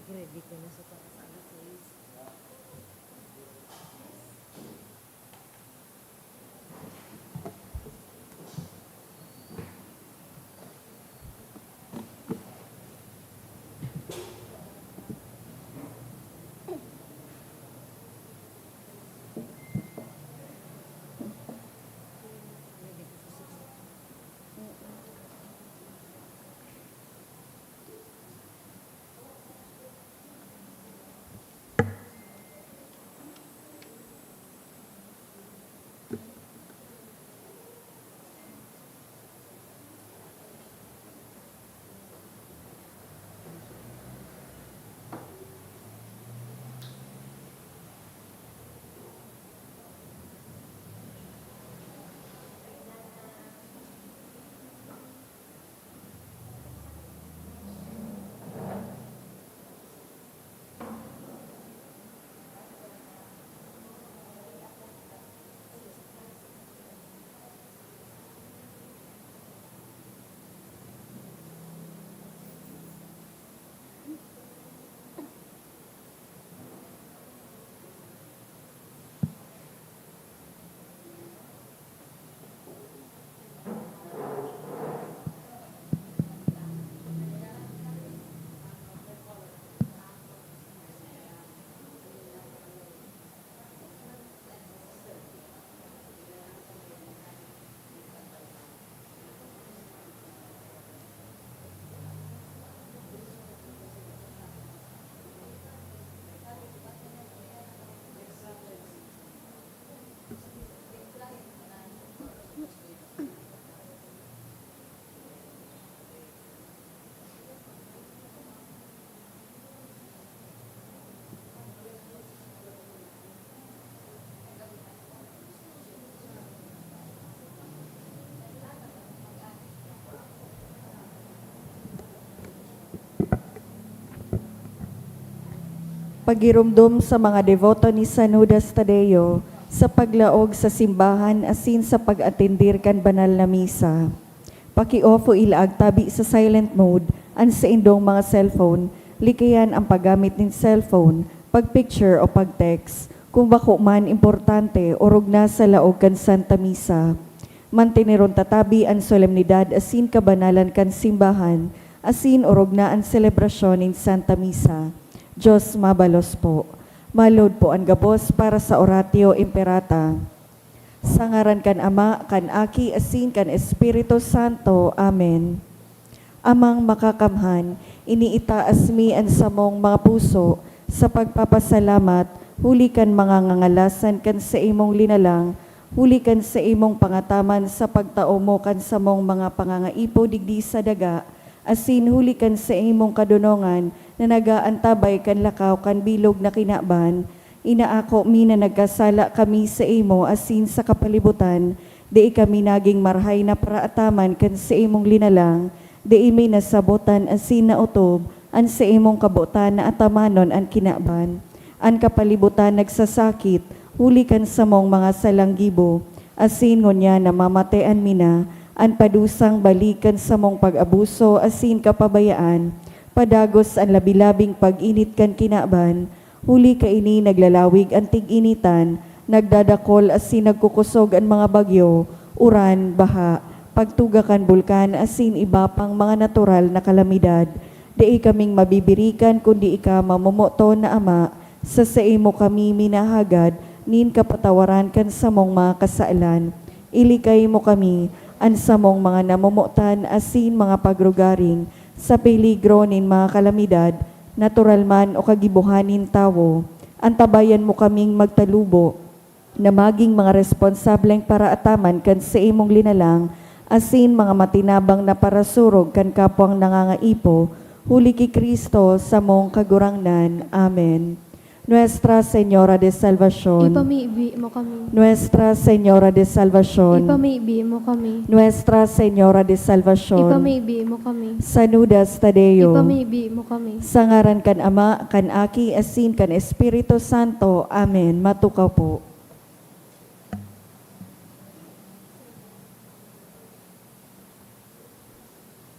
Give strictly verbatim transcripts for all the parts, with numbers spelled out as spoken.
Ready ko na sa pagkasabi sa iyo. Pagiromdom sa mga deboto ni San Judas Tadeo sa paglaog sa simbahan asin sa pag-atendir kan banal na misa. Paki-off o ilaag tabi sa silent mode an saindong mga cellphone, likayan an paggamit nin cellphone, pag-picture o pag-text, kung bako man importante o rugna sa laog kan Santa Misa. Manteneron ta tabi an solemnidad asin kabanalan kan simbahan, asin orog na an selebrasyon nin Santa Misa. Dios mabalos po. Maload po an gabos para sa Oratio Imperata. Sa ngaran kan Ama, kan Aki, asin kan Espiritu Santo. Amen. Amang Makakamhan, iniitaas mi an samong mga puso sa pagpapasalamat huli kan mga ngangalasan kan saimong linalang, huli kan saimong pangataman sa pagtao mo kan samong mga pangangaipo digdi sa daga, asin huli kan saimong kadonongan na nag-aantabay kan lakaw kan bilog na kinaban. Inaako mi na nagkasala kami saimo asin sa kapalibutan, dai kami nagin marahay na paraataman kan saimong linalang, dai mi nasabotan asin naotob an saimong kabotan na atamanon an kinaban. An kapalibutan nagsasakit huli kan samong mga salang gibo, asin ngunyan namamatean mi na an padusang balik kan samong pag-abuso asin kapabayaan, padagos an labi-labing pag-init kan kinaban, huli kaini naglalawig an tig-initan, nagdadakol asin nagkukusog an mga bagyo, uran, baha, pagtuga kan bulkan asin iba pang mga natural na kalamidad. Dai kaming mabibirikan kundi ika, mamomoton na Ama, sa saimo kami minahagad nin kapatawaran kan samong mga kasalan. Ilikay mo kami, an samong mga namomotan asin mga pagrugaring, sa peligro nin mga kalamidad, natural man o kagibohan nin tawo. Antabayan mo kaming magtalubo na magin mga responsableng paraataman kan saimong linalang asin mga matinabang na parasurog kan kapwang nangangaipo, huli ki Cristo, samong Kagurangnan. Amen. Nuestra Señora de Salvacion. Ipamibi mo kami. Nuestra Señora de Salvacion. Ipamibi mo kami. Nuestra Señora de Salvacion. Ipamibi mo kami. San Judas Tadeo. Ipamibi mo kami. Sa ngaran kan Ama, kan Aki, asin kan Espiritu Santo. Amen. Matukaw po.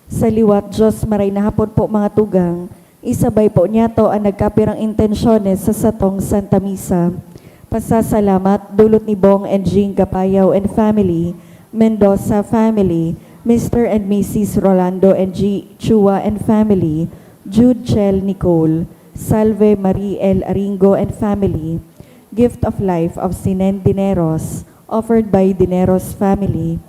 Sa liwat, Diyos, maray na hapon po, mga tugang. Isabay po niyato an nagkapirang intensyones sa satong Santa Misa. Pasasalamat, dulot ni Bong and Jean Gapayaw and family, Mendoza family, Mister and Missus Rolando and G Chua and family, Jude Chel Nicole, Salve Marie El Aringo and family, Gift of Life of Sinen Dineros, offered by Dineros family.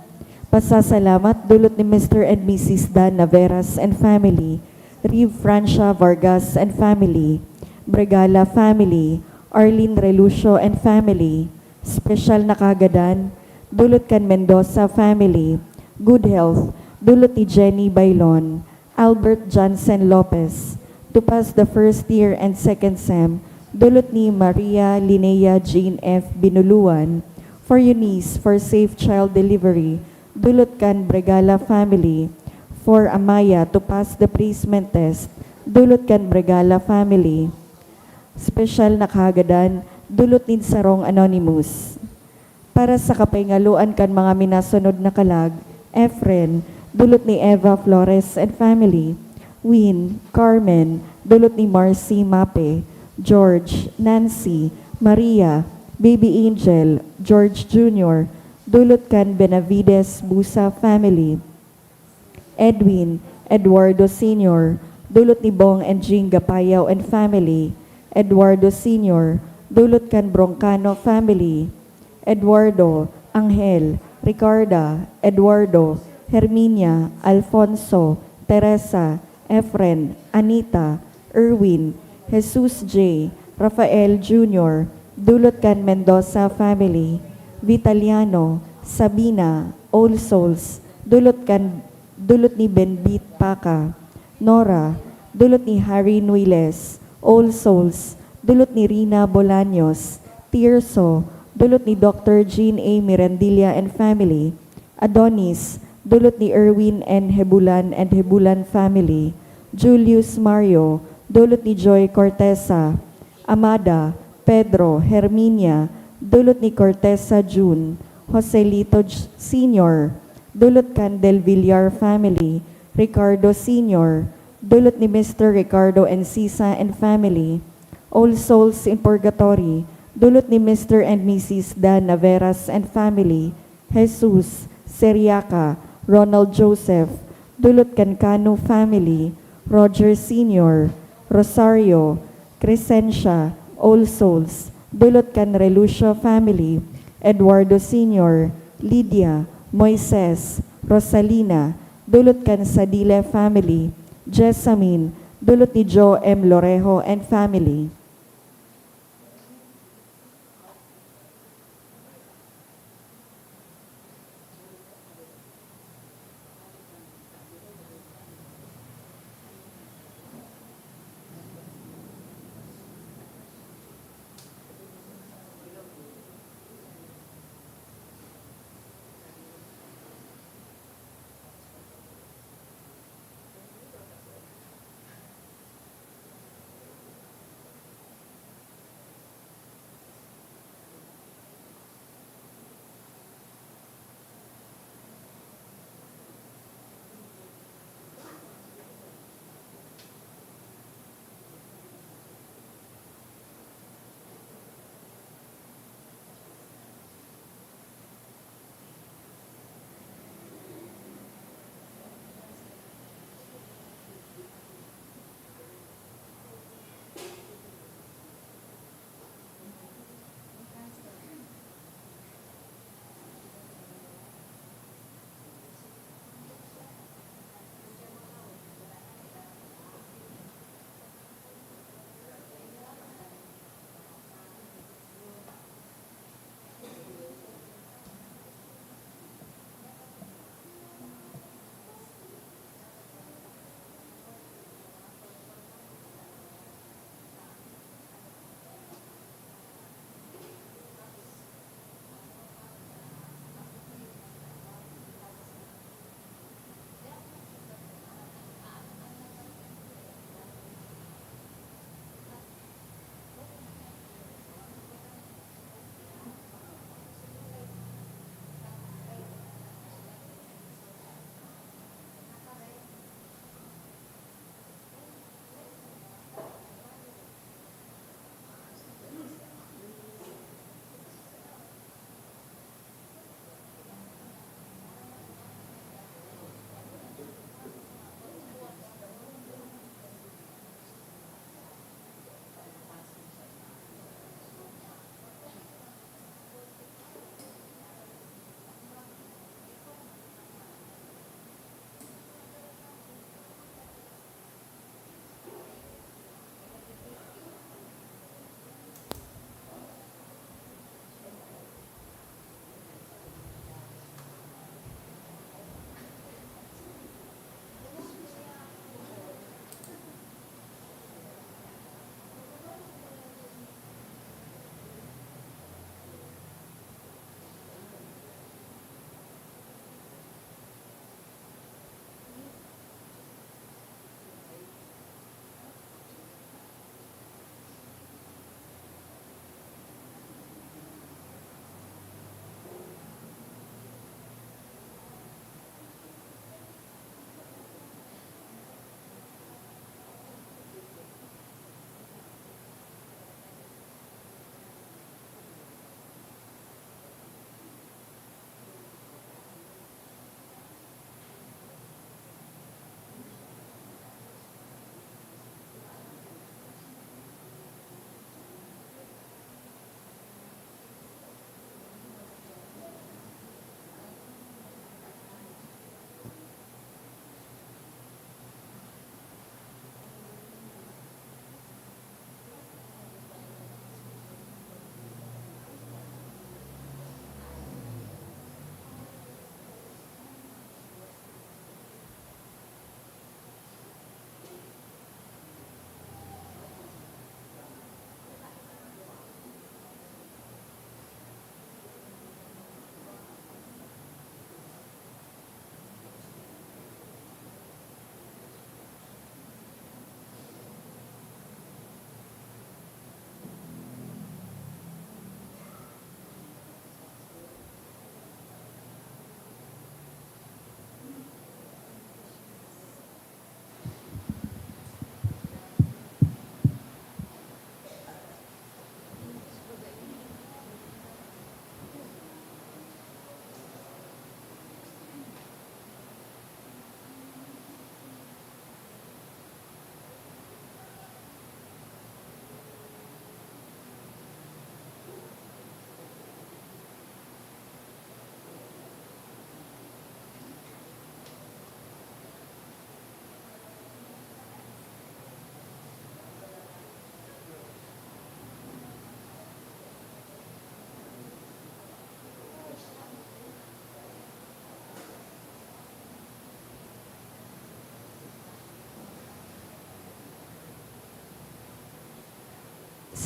Pasasalamat, dulot ni Mister and Missus Dan Naveras and family, Reeve Francia Vargas and family, Bregala family, Arlene Relucio and family, special na kagadan, dulot kan Mendoza family, good health, dulot ni Jenny Bailon, Albert Johnson Lopez, to pass the first year and second sem, dulot ni Maria Linea Jean F Binuluan, for Eunice, for safe child delivery, dulot kan Bregala family, for Amaya to pass the placement test, dulot kan Bregala family. Special na kahagadan, dulot nin sarong anonymous. Para sa kapahingaloan kan mga minasunod na kalag, Efren, dulot ni Eva Flores and family, Win, Carmen, dulot ni Marcy Mape, George, Nancy, Maria, Baby Angel, George Junior, dulot kan Benavides Busa family, Edwin, Eduardo Senior, dulot ni Bong and Jean Gapayaw and family, Eduardo Senior, dulot kan Broncano family, Eduardo, Angel, Ricarda, Eduardo, Herminia, Alfonso, Teresa, Efren, Anita, Erwin, Jesus J, Rafael Junior, dulot kan Mendoza family, Vitaliano, Sabina, All Souls, dulot kan, dulot ni Benbit Paca, Nora, dulot ni Harry Nuiles, All Souls, dulot ni Rina Bolaños, Tirso, dulot ni Doctor Jean A Mirandilla and family, Adonis, dulot ni Erwin N Hebulan and Hebulan family, Julius Mario, dulot ni Joy Cortesa, Amada, Pedro, Herminia, dulot ni Cortesa Jun, Joselito J-, Senior, dulot kan Del Villar family, Ricardo Senior, dulot ni Mister Ricardo Encisa and family, All Souls in Purgatory, dulot ni Mister and Missus Dan Naveras and family, Jesus, Seriaca, Ronald Joseph, dulot kan Cano family, Roger Senior, Rosario, Crescencia, All Souls, dulot kan Relucio family, Eduardo Senior, Lydia, Moises, Rosalina, dulot kan Sadile family, Jessamine, dulot ni Jo M Lorejo and family.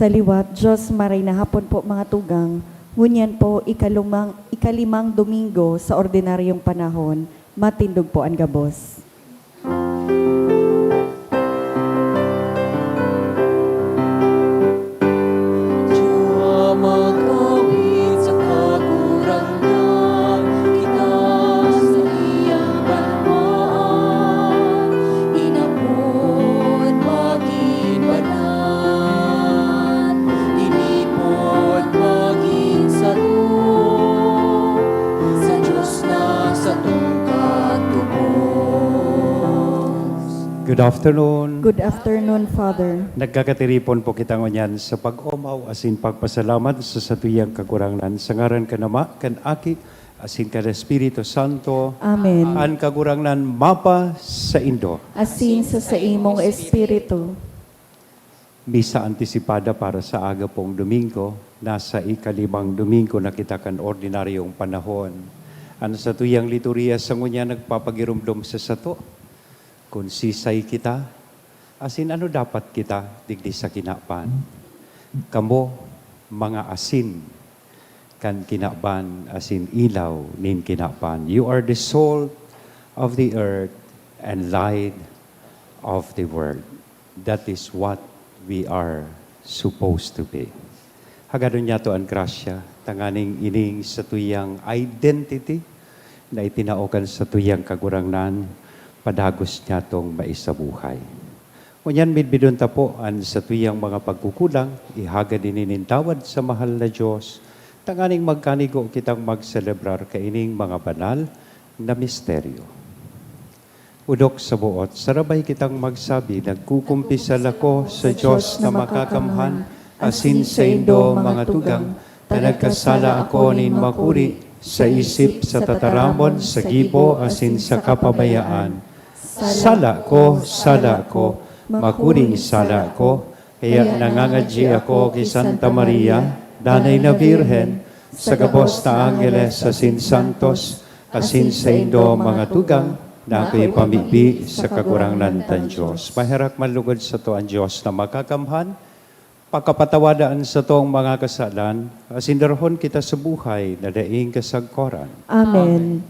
Sa liwat, Diyos, maray na hapon po, mga tugang. Ngunyan po, ikalumang, ikalimang Domingo sa ordinaryong panahon, matindog po an gabos. Mag-awit sa Kagurangnan, kita sa iyang banwaan, inapod magin banal, inipon magin saro, sa Diyos na satong katubos. Good afternoon. Good afternoon, Father. Nagkakatiripon po kita ngunyan sa pag-omaw asin pagpasalamat sa satuyang Kagurangnan, sa ngaran kan Ama, kan Aki, asin kan Espiritu Santo. Amen. An Kagurangnan mapa saindo. Asin sa saimong espiritu. Misa antisipada para sa aga pong Domingo. Nasa ikalimang Domingo na kita kan ordinaryong panahon. An satuyang liturhiya sa ngunyan nagpapagiromdom sa sato kun sisay kita, asin ano dapat kita digdi sa kinaban. Kamo, mga asin kan kinaban asin ilaw nin kinaban. You are the salt of the earth and light of the world. That is what we are supposed to be. Hagadon niyato an grasya, tanganing ining satuyang identity na itinao kan satuyang Kagurangnan, padagos niyatong maisabuhay. Ngunyan, midbidon ta po an satuyang mga pagkukulang, ihagad ini nin tawad sa mahal na Diyos, tanganing magkanigo kitang magselebrar kaining mga banal na misteryo. Odok sa boot, sarabay kitang magsabi, "Nagkukumpisal ako sa Diyos na makakamhan, asin saindo, mga tugang, ta nagkasala ako nin makuri, sa isip, sa tataramon, sa gibo, asin sa kapabayaan. Sala ko, sala ko, makuring sala ko." Kaya nangangadyi ako ki Santa Maria, Danay na Birhen, sa gabos na angheles asin santos, asin saindo, mga tugang, na ako ipamibi sa Kagurangnan tan Diyos. Maherak man lugod sato an Diyos na makakamhan, pakapatawada an satong mga kasalan, asin darahon kita sa buhay na daing kasagkoran. Amen.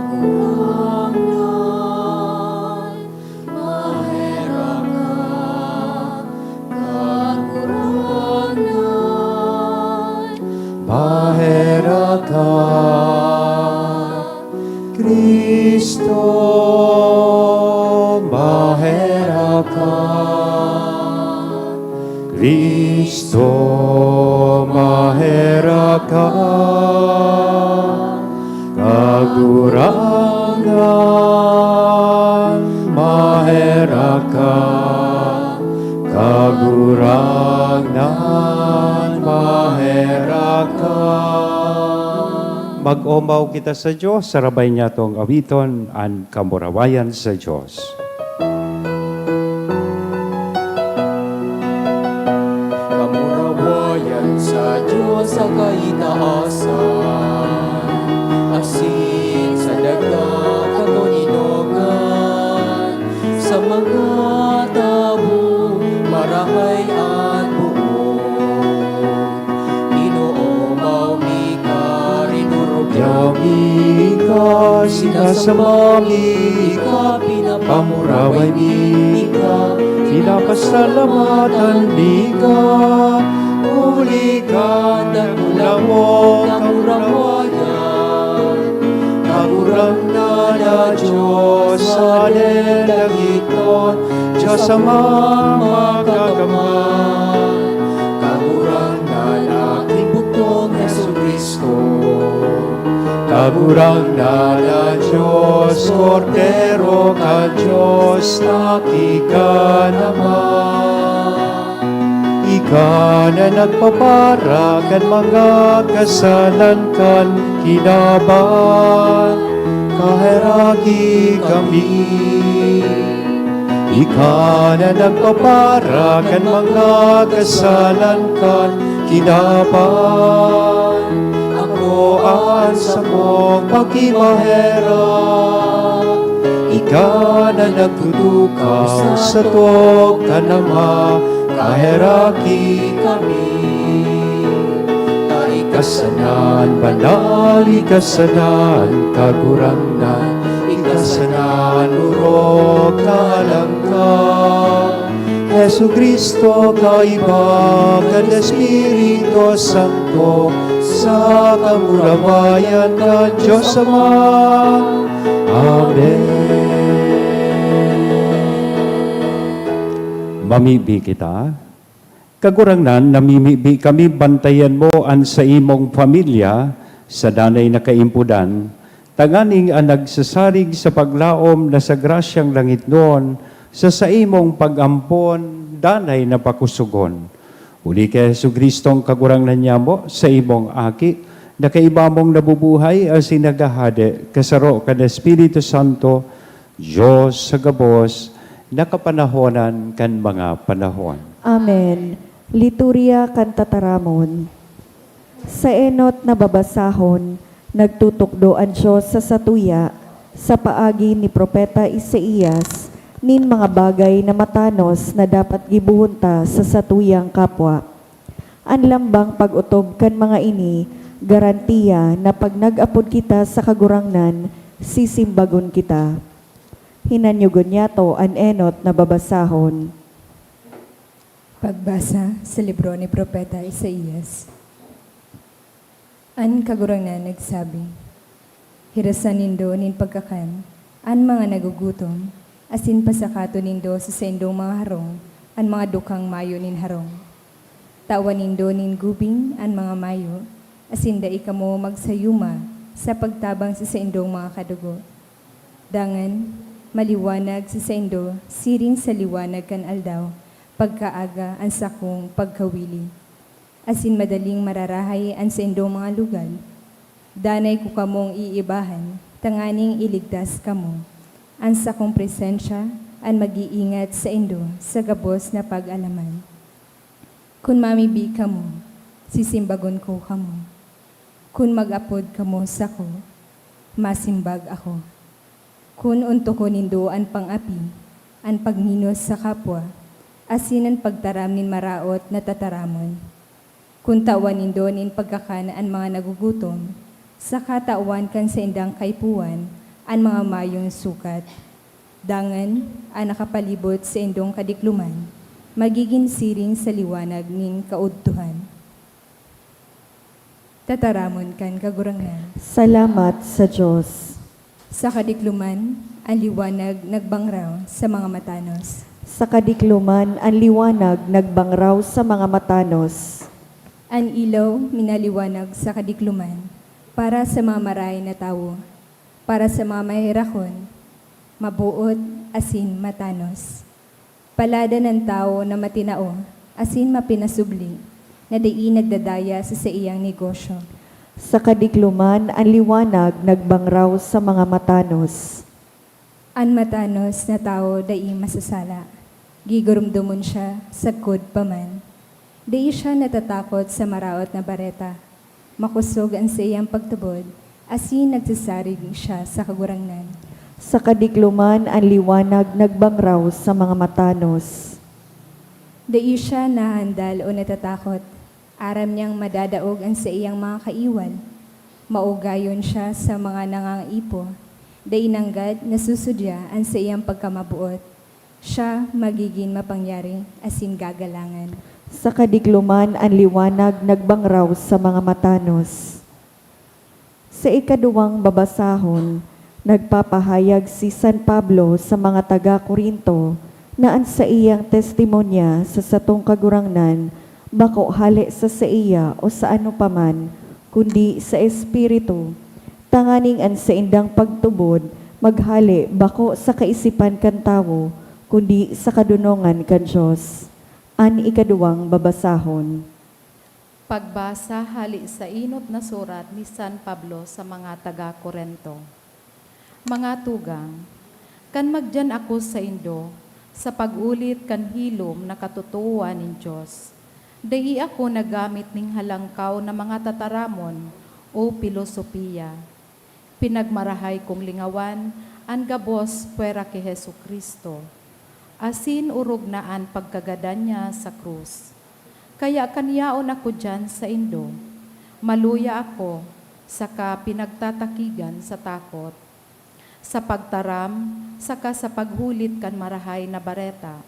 Kagurangnan, maherak ka, Kagurangnan, maherak ka. Cristo, maherak ka. Cristo, maherak ka. Kagurangnan, maherak ka. Kagurangnan, maherak ka. Mag-omaw kita sa Diyos, sarabay niyatong awiton an kamurawayan sa Diyos. Kamurawayan sa Diyos sa kaitaasan, asin sa daga katoninongan, sa mga tawo marahay at boot. Inoomaw mi ka, rinurugyaw mi ka, sinasamba mi ka, pinapamuraway mi ka, pinapasalamatan mi ka, huli kan dakula mong kamurawayan. Kagurangnan na Diyos sa lalagiton, Diyos Amang makakamhan. Kagurangnan, Aki bugtong Jesu-Cristo. Kagurangnan na Diyos, Kordero kan Diyos, Aki kan Ama. Ika na nagpapara kan mga kasalan kan kinaban, kaheraki kami. Ika na nagpapara kan mga kasalan kan kinaban. Ako an sakong pakimaherak. Ika na nagtutukaw sa tog kan Ama, kaheraki kami. Ta ika sana an banal, ika sana an Kagurangnan, ika sana an orog na alangka. Jesu-Cristo, kaiba kan Espiritu Santo, sa kamurawayan kan Dios Ama. Amen. Mamibi kita. Kagurangnan, namimibi kami, bantayan mo an saimong pamilya sa danay na kaimpodan, tanganing an nagsasarig sa paglaom na sa grasyang langitnon, sa saimong pag-ampon, danay na pakosogon. Huli ki Jesu-Cristong Kagurangnan nyamo, saimong Aki, na kaiba mong nabubuhay asin naghahade, kasaro kan Espiritu Santo, Dios sa gabos, na kapanahonan kan mga panahon. Amen. Liturya kan Tataramon. Sa enot na babasahon, nagtutukdo an Dios sa satuya, sa paagi ni Propeta Isaias, nin mga bagay na matanos na dapat gibohon ta sa satuyang kapwa. An lambang pag-otob kan mga ini, garantiya na pag nag-apod kita sa Kagurangnan, sisimbagon kita. Hinanyogon niyato an enot na babasahon. Pagbasa sa libro ni Propeta Isaias. An Kagurangnan nagsabi, "Hirasan nindo nin pagkakan an mga nagugutom, asin pasakaton nindo sa saindong mga harong an mga dukang mayo nin harong. Tawan nindo nin gubing an mga mayo, asin dai kamo magsayuma sa pagtabang sa saindong mga kadugo. Dangan, maliwanag sa saindo siring sa liwanag kan aldaw pagkaaga an sakong pagkawili, asin madaling mararahay an saindong mga lugad. Danay ko kamong iibahan tanganing iligtas kamo. An sakong presensya an mag-iingat saindo sa gabos na pag-alaman. Kun mamibi kamo, sisimbagon ko kamo. Kun mag-apod kamo sako, masimbag ako. Kun ontokon nindo an pang-api, an pagminos sa kapwa, asin an pagtaram nin maraot na tataramon, kun tawan nindo nin pagkakan an mga nagugutom, saka tawan kan saindang kaipuhan an mga mayong sukat, dangan an nakapalibot saindong kadikloman magigin siring sa liwanag nin kaudtohan." Tataramon kan Kagurangnan. Salamat sa Dios. Sa kadikloman, an liwanag nagbangraw sa mga matanos. Sa kadikloman, an liwanag nagbangraw sa mga matanos. An ilaw minaliwanag sa kadikloman para sa mga marahay na tawo, para sa mga maherakon, maboot, asin matanos. Paladan an tawo na matinao asin mapinasubli, na dai nagdadaya sa saiyang negosyo. Sa kadikloman, an liwanag nagbangraw sa mga matanos. An matanos na tawo dai masasala. Gigurumdomon siya sagkod pa man. Dai siya natatakot sa maraot na bareta. Makosog an saiyang pagtubod, asin nagsasarig siya sa Kagurangnan. Sa kadikloman, an liwanag nagbangraw sa mga matanos. Dai siya nahandal o natatakot. Aram niyang madadaog an saiyang mga kaiwal. Maugayon siya sa mga nangangaipo. Dai nanggad nasusudya an saiyang pagkamaboot. Siya magigin mapangyari asin gagalangan. Sa kadikloman, an liwanag nagbangraw sa mga matanos. Sa ikaduwang babasahon, nagpapahayag si San Pablo sa mga taga Corinto na an saiyang testimonya sa satong Kagurangnan bako hale sa saiya o sa ano pa man, kundi sa Espiritu, tanganing an saindang pagtubod maghale bako sa kaisipan kan tawo, kundi sa kadonongan kan Dios. An ikaduwang babasahon. Pagbasa hale sa enot na surat ni San Pablo sa mga taga Corinto. Mga tugang, kan magdiyan ako saindo, Sa pag-ulit kan hilom na katotoohan nin Dios, dai ako naggamit nin halangkaw na mga tataramon o pilosopiya. Pinagmarahay kong lingawan an gabos pwera ki Jesu-Cristo, asin orog na an pagkagadan niya sa krus. Kaya kan yaon ako diyan saindo, maluya ako saka pinagtatakigan sa takot, sa pagtaram saka sa paghulit kan Marahay na Bareta.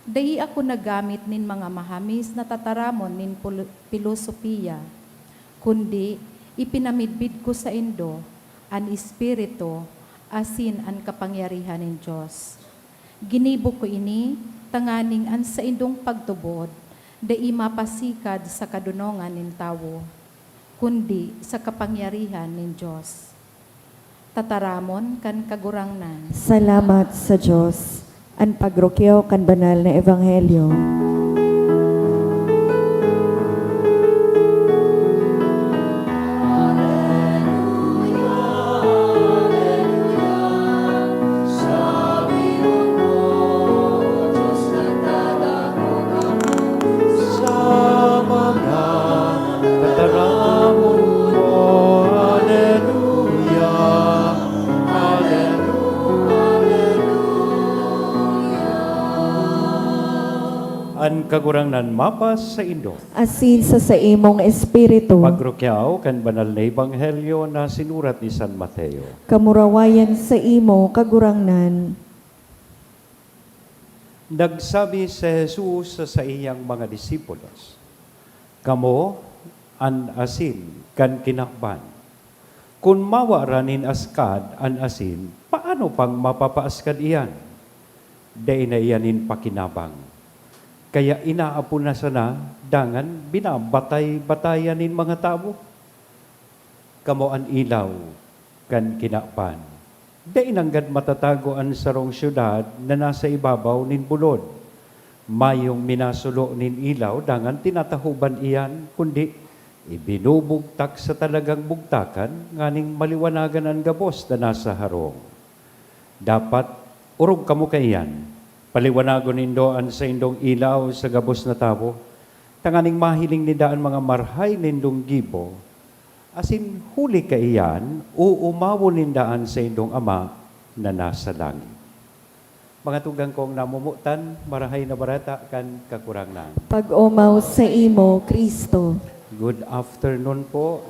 Dai ako naggamit nin mga mahamis na tataramon nin polo-, pilosopiya, kundi ipinamidbid ko saindo an Espiritu asin an kapangyarihan nin Dios. Ginibo ko ini tanganing an saindong pagtubod dai mapasikad sa kadonongan nin tawo, kundi sa kapangyarihan nin Dios. Tataramon kan Kagurangnan. Salamat sa Dios. An pagrukyaw kan banal na ebanghelyo. Sa mga tataramon mo. Aleluya, aleluya, aleluya. An Kagurangnan mapasaindo. Asin sa saimong espiritu. Pagrukyaw kan banal na ebanghelyo na sinurat ni San Mateo. Kamurawayan saimo, Kagurangnan. Nagsabi si Jesus sa saiyang mga disipulos, "Kamo an asin kan kinaban. Kun mawa ra nin askad an asin, paano pang mapapaaskad iyan? Dai na iyan nin pakinabang. Kaya inaapon na sana, dangan binabatay-batayan nin mga tawo." Kamo an ilaw kan kinaban. Dai nanggad matatago an sarong syudad na nasa ibabaw nin bulod. Mayong minasulo nin ilaw, dangan tinatahoban iyan, kundi ibinubugtak sa talagang bugtakan, nganing maliwanagan an gabos na nasa harong. Dapat orog kamo kaiyan. Paliwanagon nindo an saindong ilaw sa gabos na tawo, tanganing mahiling ninda an mga marahay nindong gibo, asin huli kaiyan, oomawon ninda an saindong Ama na nasa langit. Mga tugang kong namomotan, Marahay na Bareta kan Kagurangnan. Pag-omaw saimo, Cristo. Good afternoon po.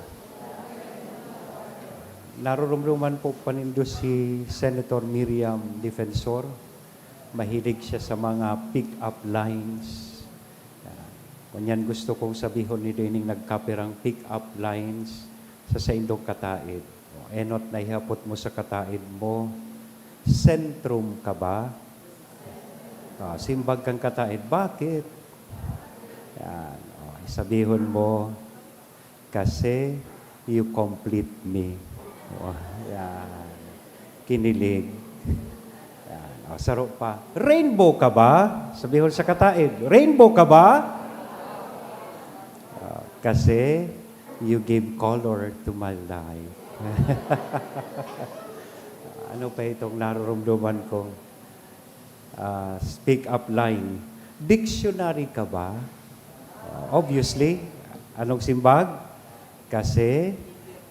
Narurumduman po pa nindo si Senator Miriam Defensor. Mahilig siya sa mga pick-up lines. Yan. Ngunyan gusto kong sabihon nindo ining nagkapirang pick-up lines sa saindong kataed. O, enot na ihapot mo sa kataed mo, "Sentrum ka ba?" O, simbag kan kataed, "Bakit?" Yan. O, sabihon mo, "Kasi you complete me." O, yan. Kinilig. Yan. O, saro pa, "Rainbow ka ba?" Sabihon sa kataed, "Rainbow ka ba?" O, "Kasi you give color to my life." Ano pa itong narurumduman kong ah, speak up line. Dictionary ka ba? Ah, obviously, anong simbag? "Kasi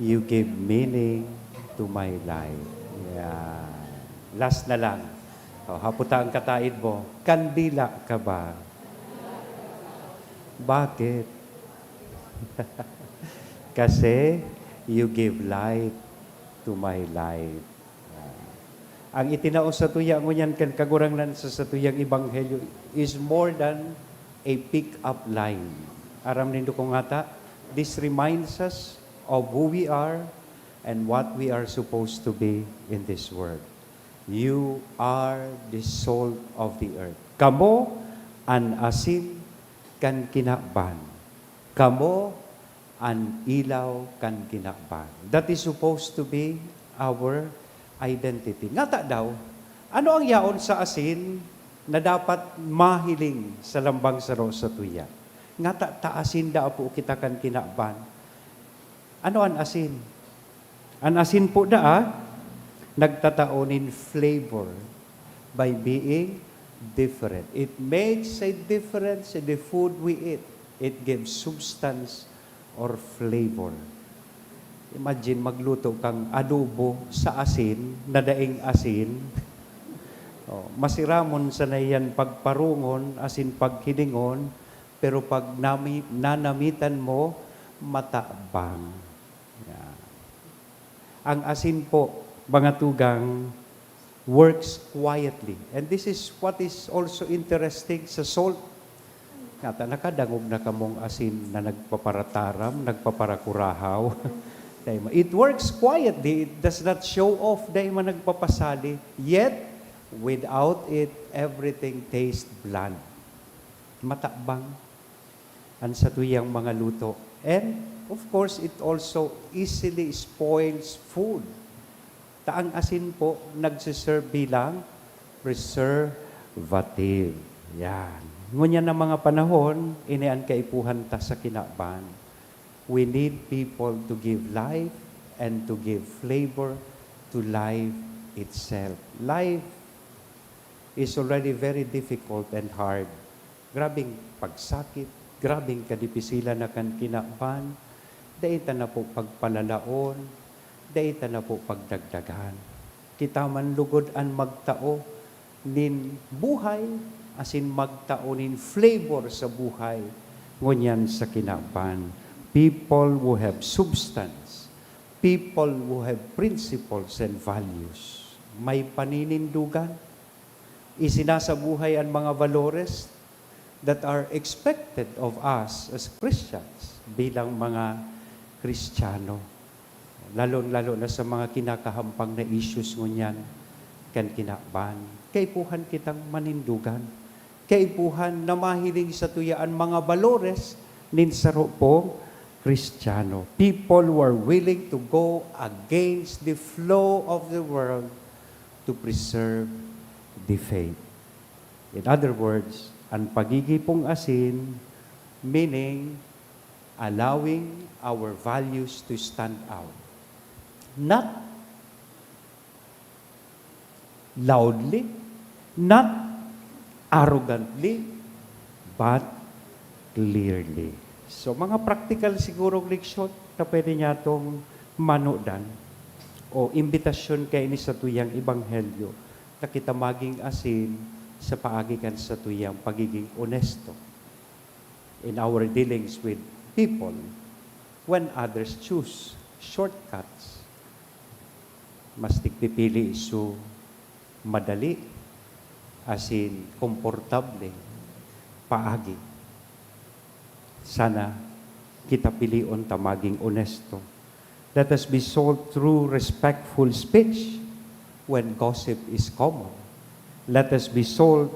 you give meaning to my life." Yeah. Last na lang. O, haputa ang kataed mo. "Kandila ka ba?" Bakit? "Kasi you give light to my life." Ang itinao satuya ngunyan kan Kagurangnan sa satuyang ebanghelyo is more than a pick-up line. Aram nindo kung ngata, this reminds us of who we are and what we are supposed to be in this world. "You are the salt of the earth." Kamo an asin kan kinaban. Kamo an ilaw kan kinaban. That is supposed to be our identity. Ngata daw, ano ang yaon sa asin na dapat mahiling sa lambang saro satuya? Ngata ta asin daa po kita kan kinaban. Ano an asin? An asin po daa, nagtatao nin flavor by being different. It makes a difference in the food we eat. It gives substance or flavor. Imagine, magluto kang adobo sa asin, na daing asin. Oh, masiramon sana yan pagparungon, asin paghilingon, pero pag nami-, nanamitan mo, matabang. Yeah. Ang asin po, mga tugang, works quietly. And this is what is also interesting sa salt. Ngata, nakadangog na kamong asin na nagpaparataram, nagpaparakurahaw? Dai ma-, it works quietly, it does not show off, dai man nagpapasali. Yet, without it, everything tastes bland. Matabang an satuyang mga luto. And, of course, it also easily spoils food. Ta ang asin po nagsiserve bilang preservative. Yan. Ngunyan na mga panahon, ini an kaipuhan ta sa kinaban. We need people to give life and to give flavor to life itself. Life is already very difficult and hard. Grabing pagsakit, grabing kadipisilan na kan kinaban, dai ta na po pagpalalaon, dai ta na po pagdagdagan. Kita man lugod an magtao nin buhay, asin magtao nin flavor sa buhay, ngunyan sa kinaban. People who have substance, people who have principles and values. May paninindugan, isinasabuhay an mga valores that are expected of us as Christians, bilang mga Kristiyano, lalong-lalo na sa mga kinakahampang na issues ngunyan kan kinaban. Kaipuhan kitang manindugan. Kaipuhan na mahiling satuya an mga valores nin saro pong Kristiyano. People who are willing to go against the flow of the world to preserve the faith. In other words, an pagigipong asin, meaning allowing our values to stand out. Not loudly, not arrogantly, but clearly. So, mga praktikal sigurong leksyon na pwede niyatong manodan o imbitasyon kaini satuyang ebanghelyo na kita maging asin sa paagi kan satuyang pagiging onesto in our dealings with people when others choose shortcuts. Mas tigpipili su madali asin komportable paagi. Sana kita pilion ta maging onesto. Let us be sold through respectful speech when gossip is common. Let us be sold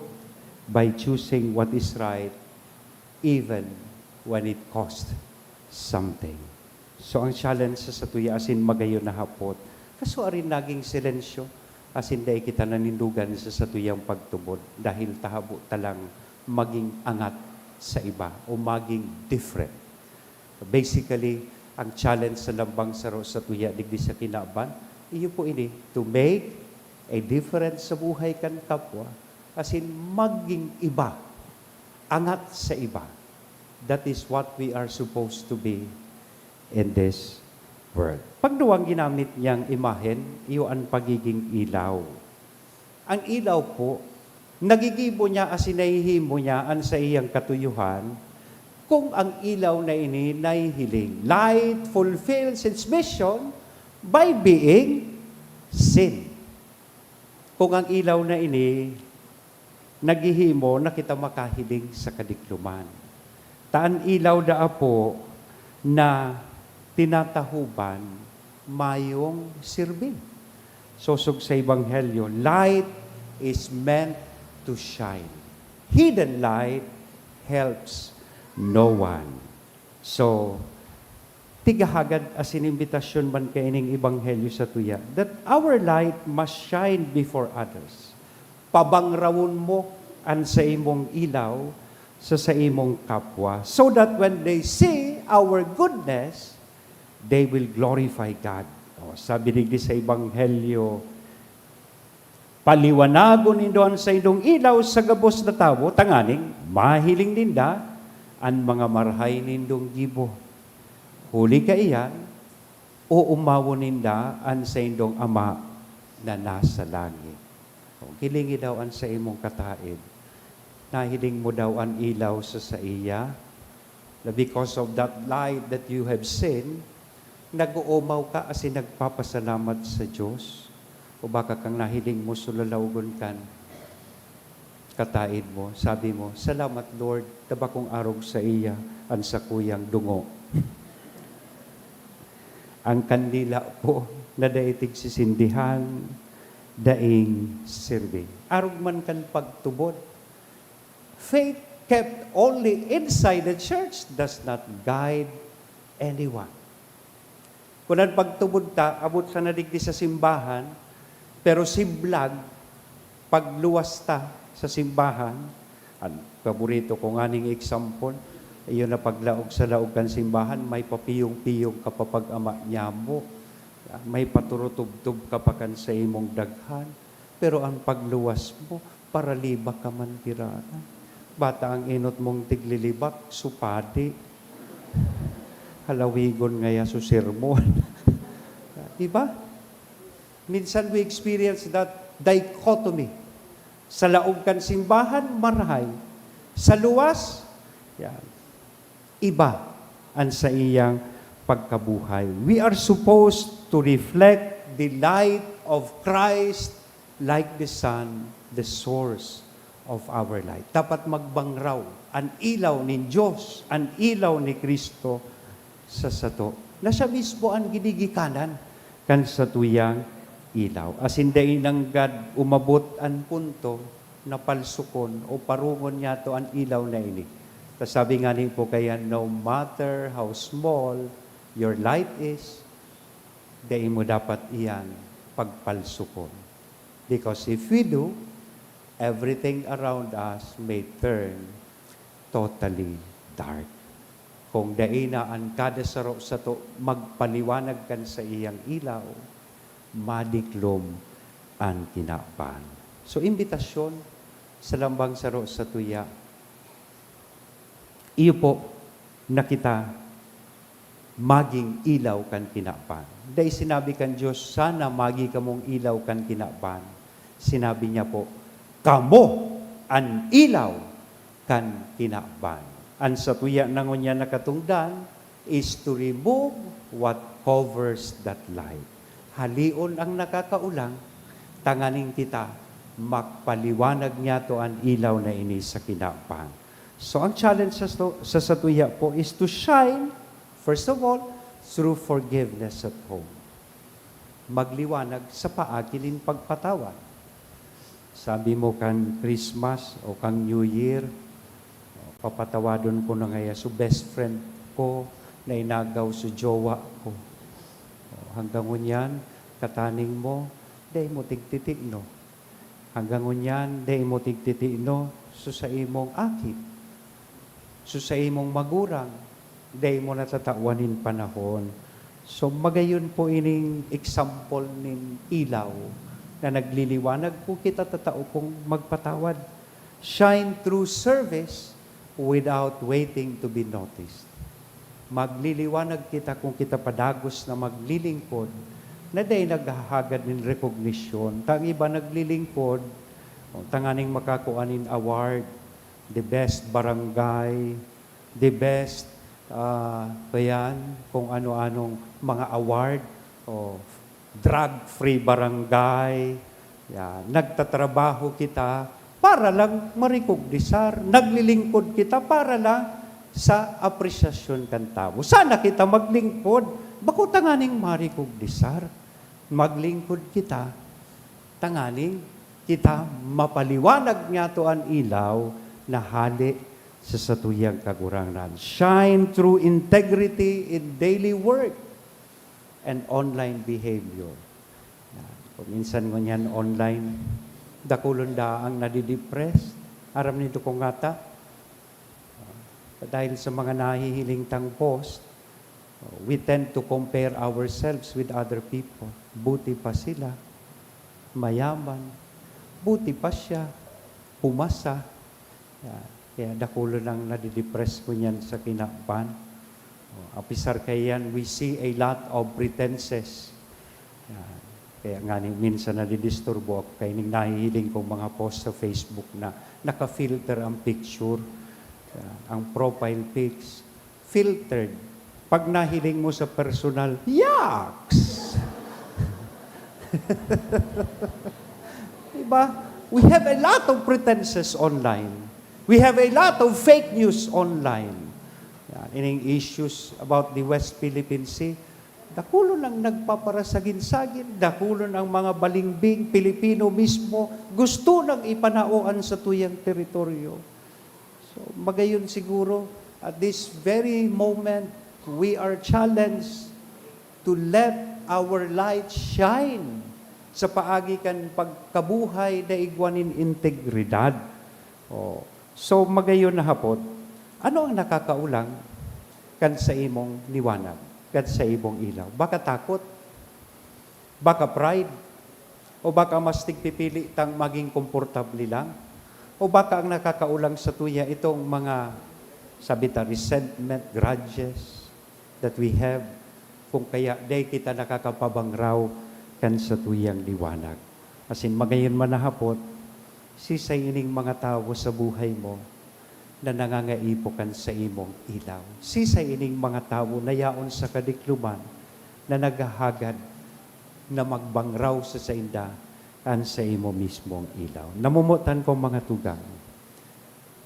by choosing what is right even when it costs something. So, ang challenge sa satuya asin magayon na hapot, kasuarin naging silensyo, asin dai kita nanindugan sa satuyang pagtubod dahil tahabo ta lang maging angat sa iba o maging different. Basically, ang challenge sa lambang saro satuya digdi sa kinaban, iyo po ini, to make a difference sa buhay kan kapwa, asin maging iba, angat sa iba. That is what we are supposed to be in this world. Pagduwang ginamit niyang imahen, iyo an pagiging ilaw. Ang ilaw po, nagigibo niya asin nahihimo niya an saiyang katuyuhan kung ang ilaw na ini nahihiling. Light fulfills its mission by being seen. Kung ang ilaw na ini naghihimo na kita makahiling sa kadikloman. Ta an ilaw daa po na tinatahoban mayong sirbin. Sosog sa Ebanghelyo, light is meant to shine. Hidden light helps no one. So, tigahagad asin imbitasyon man kaining ebanghelyo satuya, that our light must shine before others. Pabangrawon mo an saimong ilaw sa saimong kapwa, so that when they see our goodness, they will glorify God. O, sabi digdi sa Ebanghelyo, Paliwanagon nindo an saindong ilaw sa gabos na tawo, tanganing mahiling ninda an mga marahay nindong gibo. Huli kaiyan, oomawon ninda an saindong Ama na nasa langit. O, hilingi daw an saimong kataed. Nahiling mo daw an ilaw sa saiya? Na because of that light that you have seen, nag-oomaw ka asin nagpapasalamat sa Diyos? O baka kang nahiling mo sulalaogon kan kataed mo, sabi mo, "Salamat, Lord, ta bakong arog saiya an sakuyang dungo." Ang kandila po na dai tigsisindihan, daing sirbi. Arog man kan pagtubod. Faith kept only inside the church does not guide anyone. Kun an pagtubod ta, abot sana digdi sa simbahan, pero siblag, pagluwas ta sa simbahan, an paborito ko nganing example, iyo na paglaog sa laog kan simbahan, may papiyong-piyong ka pa pag-ama nyamo, may paturutubtob ka pa kan sa imong daghan, pero ang pagluwas mo, paraliba ka man pira. Bata ang enot mong tiglilibak, supadi. Halawigon ngaya su sermon. Di ba? Minsan we experience that dichotomy. Sa laog kan simbahan, marahay. Sa luwas, yan. Iba an saiyang pagkabuhay. We are supposed to reflect the light of Christ like the sun, the source of our light. Dapat magbangraw an ilaw nin Diyos, an ilaw ni Cristo sa sato, na siya mismo an ginigikanan kan satuyang ilaw. Asin dai nanggad umabot an punto na palsukon o parongon niyato an ilaw na ini. Ta sabi ngani po kaya, "No matter how small your light is, dai mo dapat iyan pagpalsukon." Because if we do, everything around us may turn totally dark. Kung dai na an kada saro sato magpaliwanag kan saiyang ilaw, madiklom an kinaban. So, imbitasyon sa lambang saro satuya, iyo po na kita maging ilaw kan kinaban. Dai sinabi kan Dios, "Sana magi kamong ilaw kan kinaban." Sinabi niya po, "Kamo an ilaw kan kinaban." An satuya na ngunyan na katongdan is to remove what covers that light. Haleon ang nakakaolang, tanganing kita magpaliwanag niyato an ilaw na ini sa kinaban. So, ang challenge sa sto-, sa satuya po is to shine, first of all, through forgiveness at home. Magliwanag sa paagi nin pagpatawad. Sabi mo kan Christmas o kan New Year, "Papatawadon ko na ngaya su best friend ko na inagaw su jowa ko." O, hanggang ngunyan, kataning mo, dai mo tigtitino. Hanggang ngunyan, dai mo tigtitino su saimong aki, su saimong magurang, dai mo natatawan nin panahon. So, magayon po ining example nin ilaw na nagliliwanag kung kita tatao pong magpatawad. Shine through service without waiting to be noticed. Magliliwanag kita kung kita padagos na maglilingkod na dai naghahagad nin rekognisyon. Ta ang iba naglilingkod, o, tanganing makakua nin award, the best barangay, the best, ah, kayan, kung ano-anong mga award, o drug-free barangay. Yan. Nagtatrabaho kita para lang marikognisar. Naglilingkod kita para lang sa apresyasyon kan tawo. Sana kita maglingkod, bako tanganing marikognisar. Maglingkod kita tanganing kita mapaliwanag niyato an ilaw na hale sa satuyang Kagurangnan. Shine through integrity in daily work and online behavior. Yan. Kung minsan ngunyan online, dakulon daa ang nadidepress. Aram nindo kung ngata? Dahil sa mga nahihiling tang post, we tend to compare ourselves with other people. Buti pa sila, mayaman. Buti pa siya, pumasa. Yan. Kaya dakulo nang nadidepress ko niyan sa kinaban. O, apisar kaiyan, we see a lot of pretenses. Yan. Kaya nga ni, minsan nadidisturbo ako kay ning nahihiling kong mga post sa Facebook na naka-filter ang picture. Yan. Ang profile pics, filtered. Pag nahiling mo sa personal, yaks! Diba? We have a lot of pretenses online. We have a lot of fake news online. Yan, ining issues about the West Philippine Sea, dakulo nang nagpaparasagin-sagin, dakulo nang mga balingbing, Pilipino mismo, gusto nang ipanao an satuyang teritoryo. So, magayon siguro, at this very moment, we are challenged to let our light shine sa paagi kan pagkabuhay na igwa nin integridad. Oh. So, magayon na hapot, ano ang nakakaulang kan sa imong liwanag, kan sa imong ilaw? Baka takot? Baka pride? O baka mas tigpipili tang maging komportable lang? O baka ang nakakaulang sa tuya itong mga, sabi ta, resentment, grudges that we have, kung kaya dai kita nakakapabangraw kan sa tuyang liwanag? Asin magayon man na hapot, sisay ining mga tawo sa buhay mo na nangangaipo kan sa imong ilaw? Sisay ining mga tawo na yaon sa kadikloman na naghahagad na magbangraw sa sainda kan sa imo mismong ilaw? Namomotan kong mga tugang,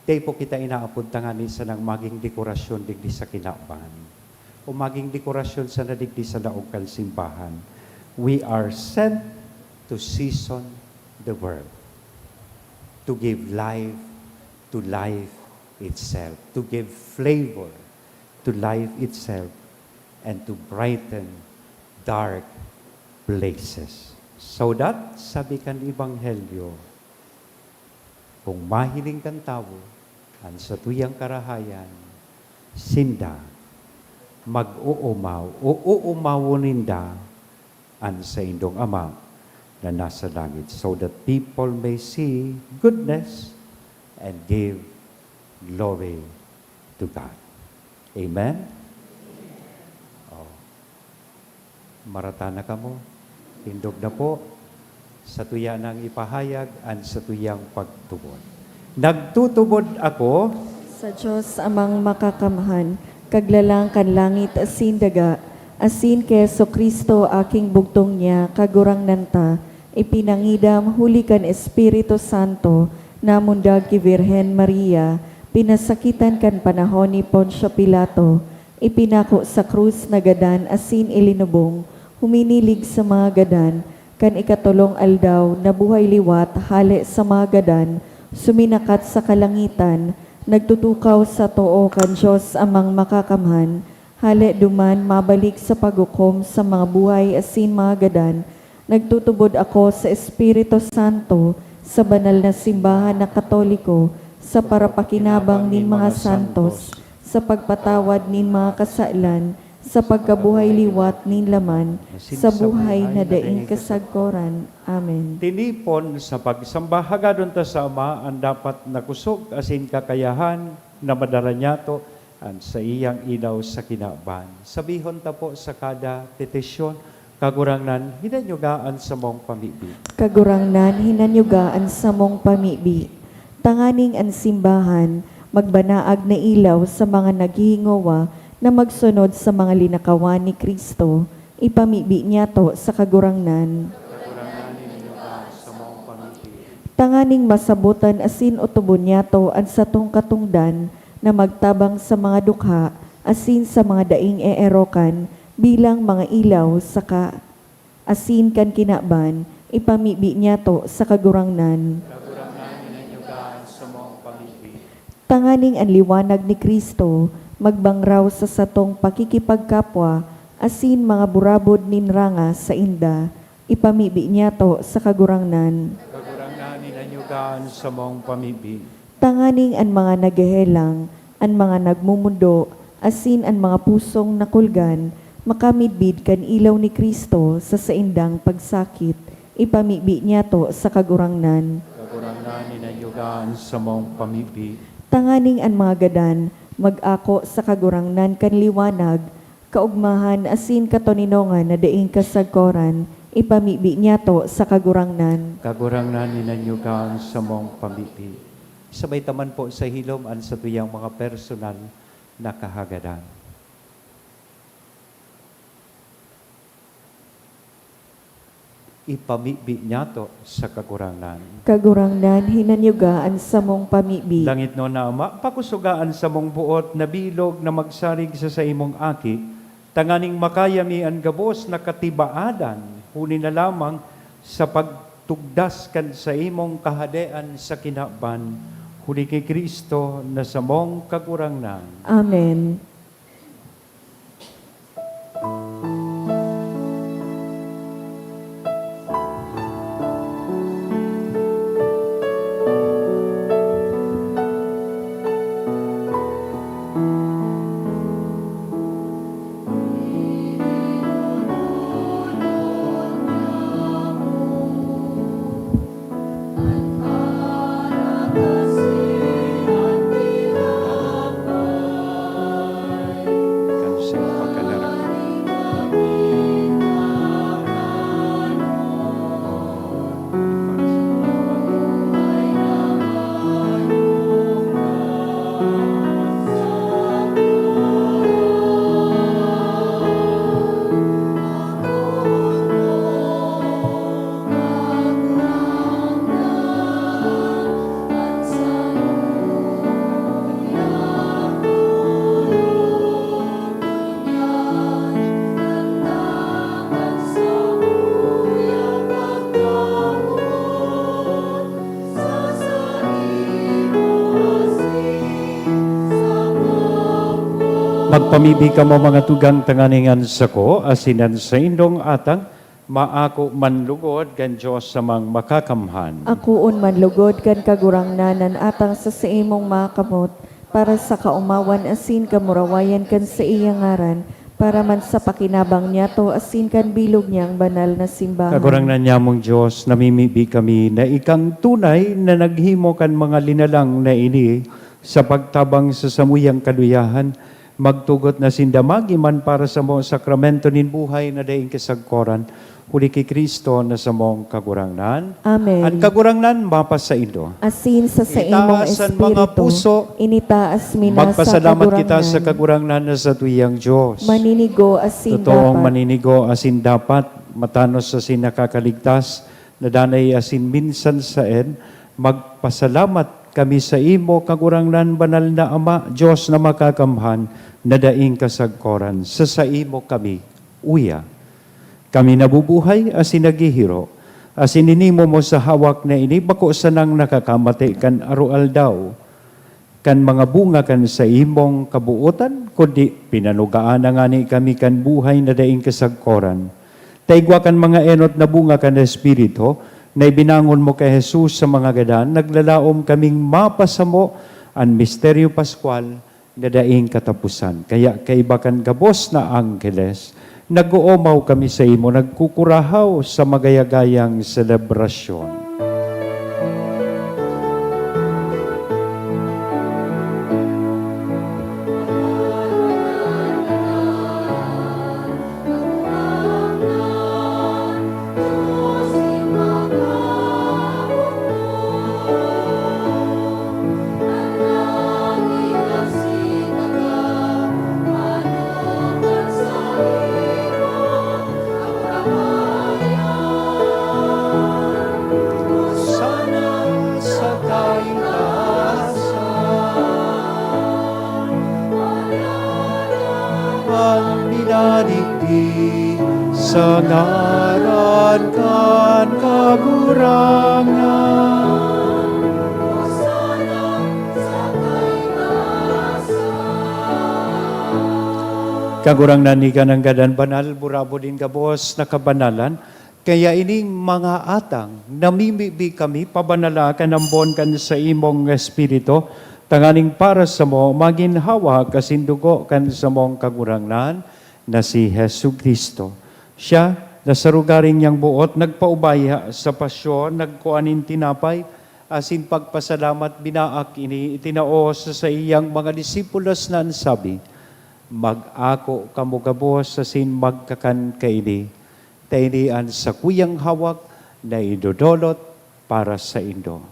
dai po kita inaapod tangani sanang magin dekorasyon digdi sa kinaban o magin dekorasyon sana digdi sa laog kan simbahan. We are sent to season the world, to give life to life itself, to give flavor to life itself, and to brighten dark places. So that, sabi kan Ebanghelyo, kung mahiling kan tawo an satuyang karahayan, sinda mag-uumaw, uumawon ninda an saindong Ama na nasa langit, so that people may see goodness and give glory to God. Amen? Oh. Marata na kamo. Tindog na po. Satuya nang ipahayag an satuyang pagtubod. Nagtutubod ako sa Dios Amang Makakamhan, Kaglalang kan langit asin daga, asin ki Jesu-Cristo, aking bugtong niya, Kagurangnan ta, ipinangidam huli kan Espiritu Santo, namundag ki Birhen Maria, pinasakitan kan panahon ni Poncio Pilato, ipinako sa krus, nagadan asin ilinubong, huminilig sa mga gadan, kan ikatolong aldaw, nabuhay liwat hale sa mga gadan, suminakat sa kalangitan, nagtutukaw sa too kan Dios Amang Makakamhan, hale duman mabalik sa paghukom sa mga buhay asin mga gadan. Nagtutubod ako sa Espiritu Santo, sa banal na simbahan na Katoliko, sa parapakinabang nin mga santos, sa pagpatawad nin mga kasalan, sa pagkabuhay liwat nin laman, sa buhay na daing kasagkoran. Amen. Tinipon sa pagsamba, hagadon ta sa Ama an dapat na kusog asin kakayahan na madara niyato an saiyang ilaw sa kinaban. Sabihon ta po sa kada petisyon, Kagurangnan, hinanyuga an samong pamibi. Kagurangnan, hinanyuga an samong pamibi. Tanganing an simbahan magbanaag na ilaw sa mga naghihingowa na magsunod sa mga linakawan ni Cristo, ipamibi niyato sa Kagurangnan. Kagurangnan, hinanyuga an samong pamibi. Tanganing masabotan asin otobon niyato an satong katongdan na magtabang sa mga dukha asin sa mga daing eerokan bilang mga ilaw saka asin kan kinaban, ipamibi niyato sa Kagurangnan. Kagurangnan, hinanyuga an samong pamibi. Tanganing an liwanag ni Cristo magbangraw sa satong pakikipagkapwa asin mga burabod nin ranga sainda, ipamibi niyato sa Kagurangnan. Kagurangnan, hinanyuga an samong pamibi. Tanganing an mga naghehelang, an mga nagmumundo, asin an mga pusong nakulgan, makamidbid kan ilaw ni Cristo sa saindang pagsakit, Ipamibi niyato sa Kagurangnan. Kagurangnan, hinanyuga an samong pamibi. Tanganing an mga gadan mag-ako sa Kagurangnan kan liwanag, kaogmahan asin katoninongan na daing kasagkoran, ipamibi niyato sa Kagurangnan. Kagurangnan, hinanyuga an samong pamibi. Sabay ta man po sa hilom an satuyang mga personal na kahagadan. Ipamibi niyato sa Kagurangnan. Kagurangnan, hinanyuga an samong pamibi. Langitnon na Ama, pakusoga an samong boot na bilog na magsarig sa saimong Aki, tanganing makaya mi an gabos na katibaadan, huli na lamang sa pagtugdas kan saimong Kahadean sa kinaban, huli ki Cristo na samong Kagurangnan. Amen. Magpamibi kamo, mga tugang, tanganing an sako asin an saindong atang maako man lugod kan Dios samang makakamhan. Akoon man lugod kan Kagurangnan an atang sa saimong mga kamot, para sa kaomawan asin kamurawayan kan saiyang ngaran, para man sa pakinabang niyato asin kan bilog niyang banal na simbahan. Kagurangnan nyamong Dios, namimibi kami na ikang tunay na naghimo kan mga linalang na ini sa pagtabang sa samuyang kaluyahan, magtugot na sinda magi man para sa mga sakramento nin buhay na daing kasagkoran, huli ki Cristo na samong Kagurangnan. Amen. An Kagurangnan mapasaindo. Asin sa saimong Itaas an mga espiritu, puso. Initaas mi na sa Magpasalamat kita sa Kagurangnan. Kagurangnan na satuyang Dios. Maninigo asin Totoong dapat. Maninigo asin dapat, matanos asin nakakaligtas, na danay asin minsan saen, magpasalamat kami saimo, Kagurangnan, Banal na Ama, Dios na makakamhan, na daing kasagkoran. Sa saimo kami uya. Kami nabubuhay asin naghihiro, asin ini mo mo sa hawak na ini bako sanang nakakamate kan aroaldaw, kan mga bunga kan saimong kabuotan, kundi pinanugaan na ngani kami kan buhay na daing kasagkoran. Ta igwa kan mga enot na bunga kan Espiritu na ibinangon mo ki Jesus sa mga gadan, naglalaom kaming mapasamo an misteryo paskwal na daing kataposan. Kaya kaiba kan gabos na angheles, nag-oomaw kami saimo, nagkukurahaw sa magayagayang selebrasyon. Sana sa kaitaasan, an minadigdi sa ngaran kan Kagurangnan. Kagurangnan, ika nanggad an banal, burabod nin gabos na kabanalan, kaya ining mga atang, namimibi kami pabanala kan ambon kan saimong Espiritu, tanganing para samo magin hawak asin dugo kan samong Kagurangnan na si Jesu-Cristo. Siya, Na sa lugaring niyang boot, nagpaubaya sa pasyon, nagkua nin tinapay, asin pagpasalamat, binaak ini, itinao sa saiyang mga disipulos na an sabi, "Mag-ako kamo gabos asin magkakan kaini, ta ini an sakuyang hawak na idodolot para saindo."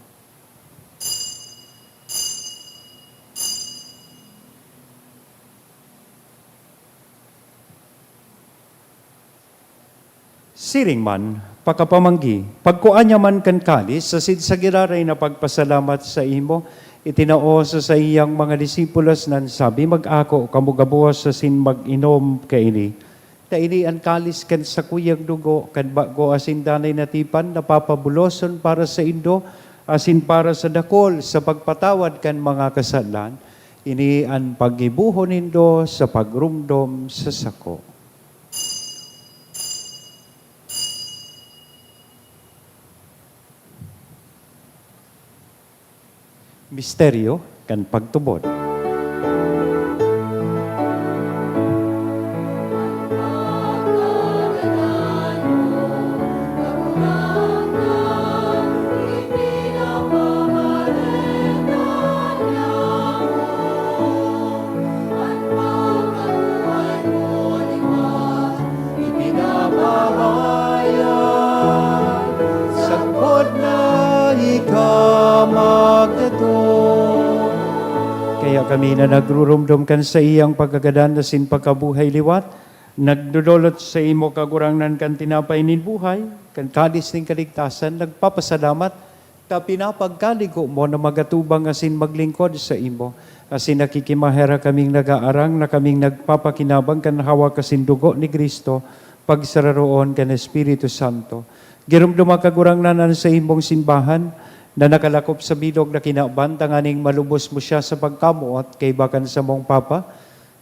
Siring man, pakapamanggi, pagkua niya man kan kalis, asin sa giraray na pagpasalamat saimo, itinao sa saiyang mga disipulos na an sabi, "Mag-ako kamo gabos asin mag-inom kaini. Ta ini an kalis kan sakuyang dugo kan bago asin danay na tipan na papabuloson para saindo asin para sa dakol sa pagpatawad kan mga kasalan. Ini an paggibohon nindo sa pagromdom sa sako." Misteryo kan pagtubod. Ipinapahayag, sagkod na ika magdato. Kaya kami na nagrurumdom kan saiyang pagkagadan asin pagkabuhay liwat, nagdodolot saimo, Kagurangnan, kan tinapay nin buhay, kan kalis nin kaligtasan, nagpapasalamat, ta pinapagkaligo mo na magatubang asin maglingkod saimo. Asin nakikimaherak kaming nagaarang na kaming nagpapakinabang kan hawak asin dugo ni Cristo, pagsararoon kan Espiritu Santo. Giromdoma, Kagurangnan, an saimong simbahan na nakalakop sa bilog na kinaban, tanganing malubos mo siya sa pagkamoot kaiba kan samong Papa,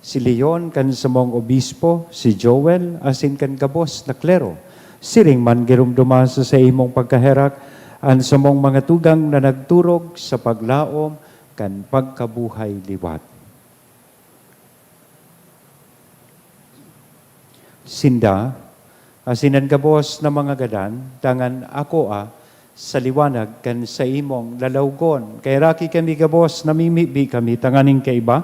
si Leon, kan samong obispo, si Joel, asin kan gabos na klero. Siring man, giromdoma sa saimong pagkaherak an samong mga tugang na nagturog sa paglaom kan pagkabuhay liwat. Sinda, asin an gabos na mga gadan, dangan akoa sa liwanag kan saimong lalawgon. Kaheraki kami gabos, namimibi kami tanganing kaiba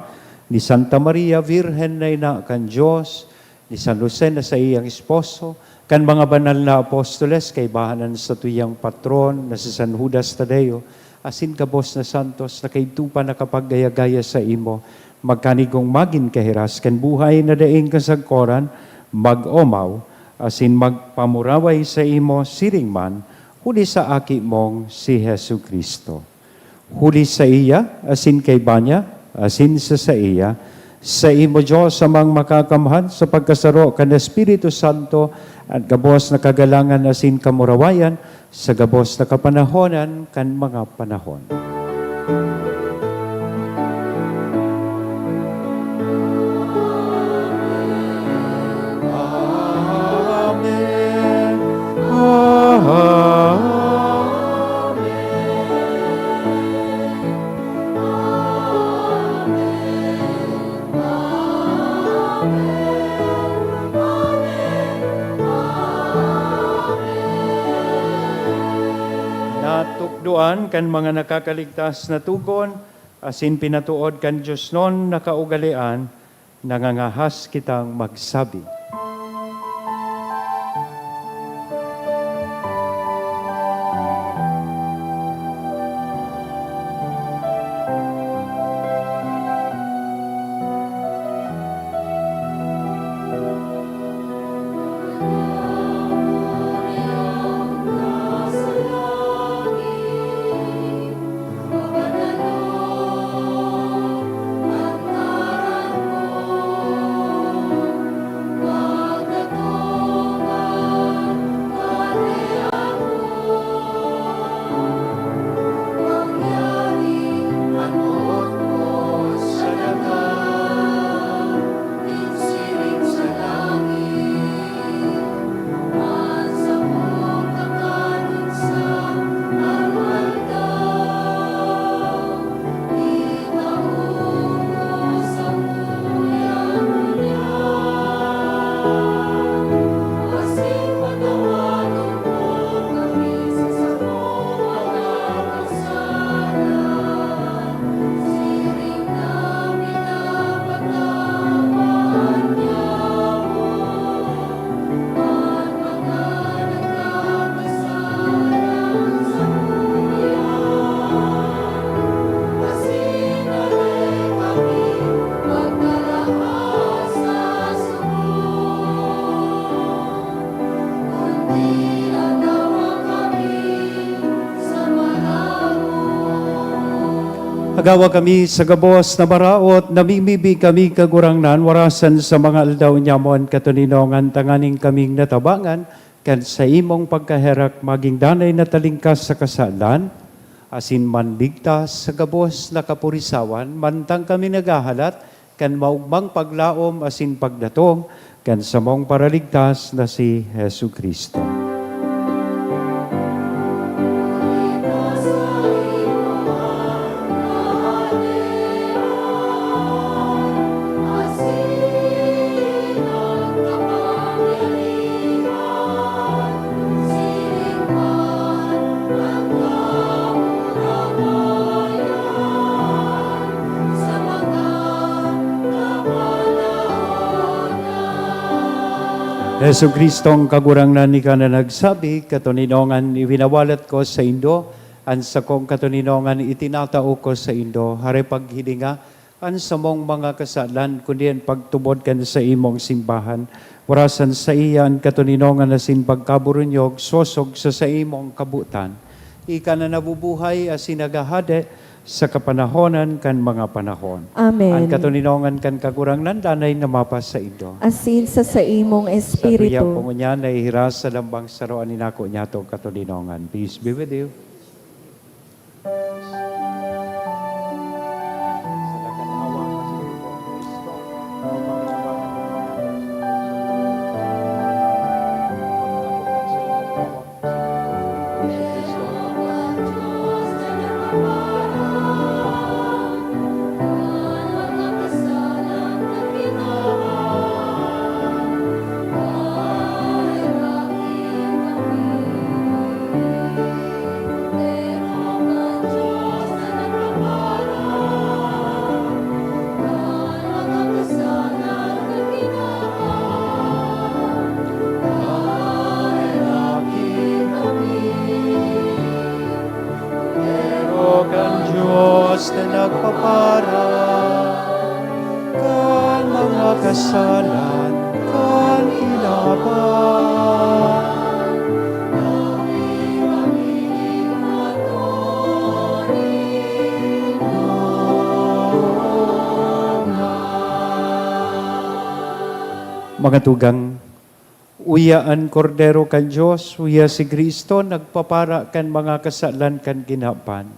ni Santa Maria, Birhen na ina kan Dios, ni San Jose na saiyang esposo, kan mga banal na apostoles, kaibahan an satuyang patron na si San Judas Tadeo, asin gabos na santos na kaidto pa nakapagaya-gaya saimo, magkanigong magin kahiras kan buhay na daing kasagkoran, mag-omaw, asin magpamuraway saimo siring man, huli sa Aki mong si Jesu-Cristo. Huli saiya, asin kaiba niya, asin sa saiya, saimo, Dios Amang Makakamhan, sa pagkasaro kan Espiritu Santo, an gabos na kagalangan asin kamurawayan, sa gabos na kapanahonan kan mga panahon. Amen. Amen. Natukdoan kan mga nakakaligtas na togon, asin pinatood kan diosnon na kaugalean, nangangahas kitang magsabi. Hagawa kami sa gabos na maraot, namimibi kami, Kagurangnan, warasan sa mga aldaw nyamon katoninongan, tanganing kaming natabangan kan saimong pagkaherak, maging danay na talingkas sa kasalan, asin manligtas sa gabos na kapurisawan, mantang kami naghahalat kan maogmang paglaom asin pagdatong kan samong Paraligtas na si Jesu-Cristo. Jesu-Cristong Kagurangnan, ika na nagsabi, "Katoninongan, iwinawalat ko saindo an sakong katoninongan, itinatao ko saindo." Hare paghilinga an samong mga kasalan, kundi an pagtubod kan saimong simbahan. Warasan saiya an katoninongan asin pagkaburunyog, sosog sa saimong kabotan. Ika na nabubuhay asin naghahade sa kapanahonan kan mga panahon. Amen. An katoninongan kan Kagurangnan danay na mapasaindo. Asin sa saimong Sa tuya espiritu. po ngunyan na ihiras sa lambang saro an inako nyatong katoninongan. Peace be with you. Kordero kan Dios na nagpapara kan mga kasalan kan kinaban. Mga tugang, uya an Kordero kan Dios, uya si Cristo nagpapara kan mga kasalan kan kinaban.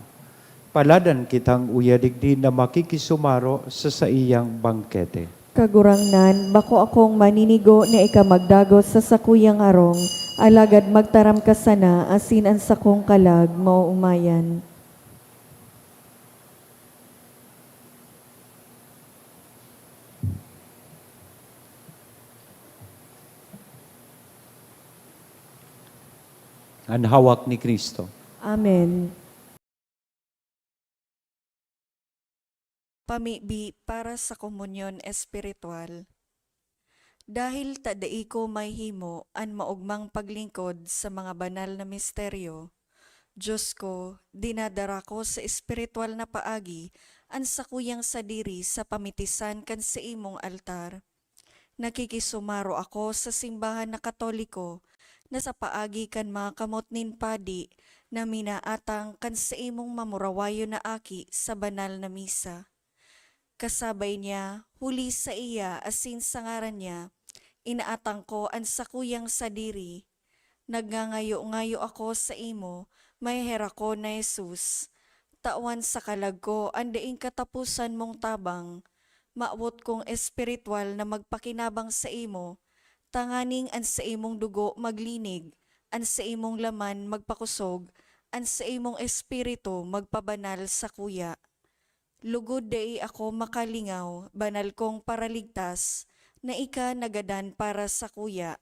Paladan kitang uya digdi na makikisumaro sa saiyang bangkete. Kagurangnan, bako akong maninigo na ika magdagos sa sakuyang harong, alagad magtaram ka sana asin an sakong kalag maoomayan. An hawak ni Cristo. Amen. Pamibi para sa komunyon espiritual. Dahil ta dai ko mahimo an maogmang paglingkod sa mga banal na misteryo, Dios ko, dinadara ko sa espiritual na paagi an sakuyang sadiri sa pamitisan kan saimong altar. Nakikisumaro ako sa simbahan na Katoliko na sa paagi kan mga kamot nin padi na minaatang kan saimong mamurawayon na aki sa banal na misa. Kasabay niya, huli saiya asin sa ngaran niya, inaatang ko an sakuyang sadiri. Nagngangayo-ngayo ako saimo, maheherak ko na Jesus. Tawan sa kalag ko an daing kataposan mong tabang. Mawot kong espiritual na magpakinabang saimo, tanganing an saimong dugo maglinig, an saimong laman magpakosog, an saimong espiritu magpabanal sakuya. Lugod dai ako makalingaw, banal kong Paraligtas, na ika nagadan para sakuya.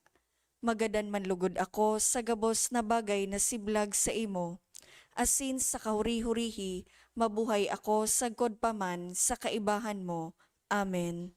Magadan man lugod ako sa gabos na bagay na siblag saimo, asin sa kahuri-hurihi mabuhay ako sagkod pa man sa kaibahan mo. Amen.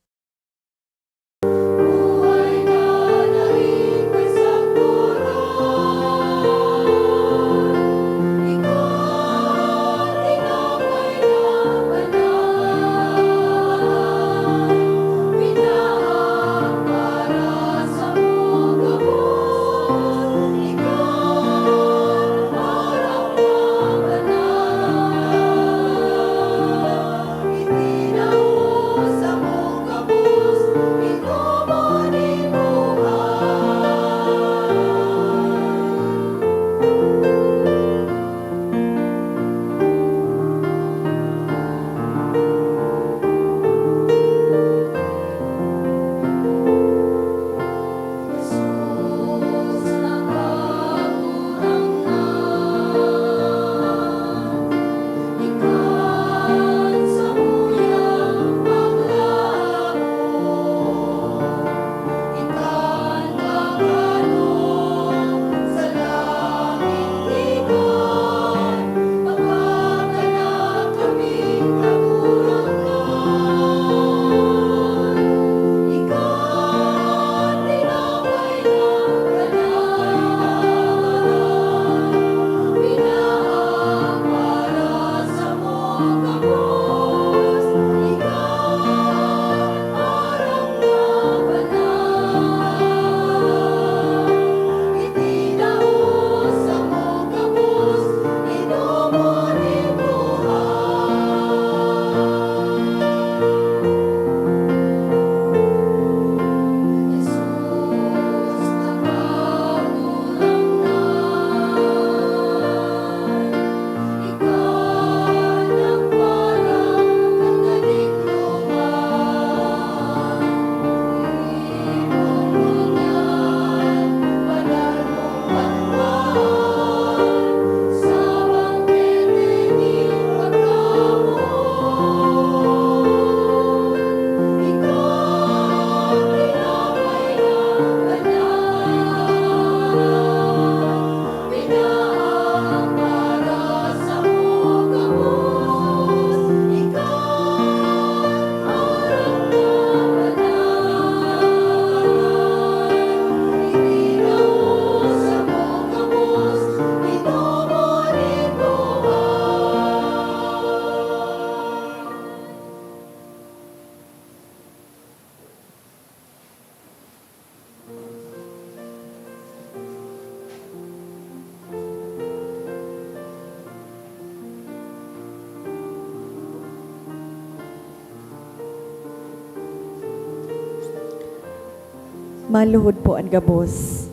Maluhod po an gabos.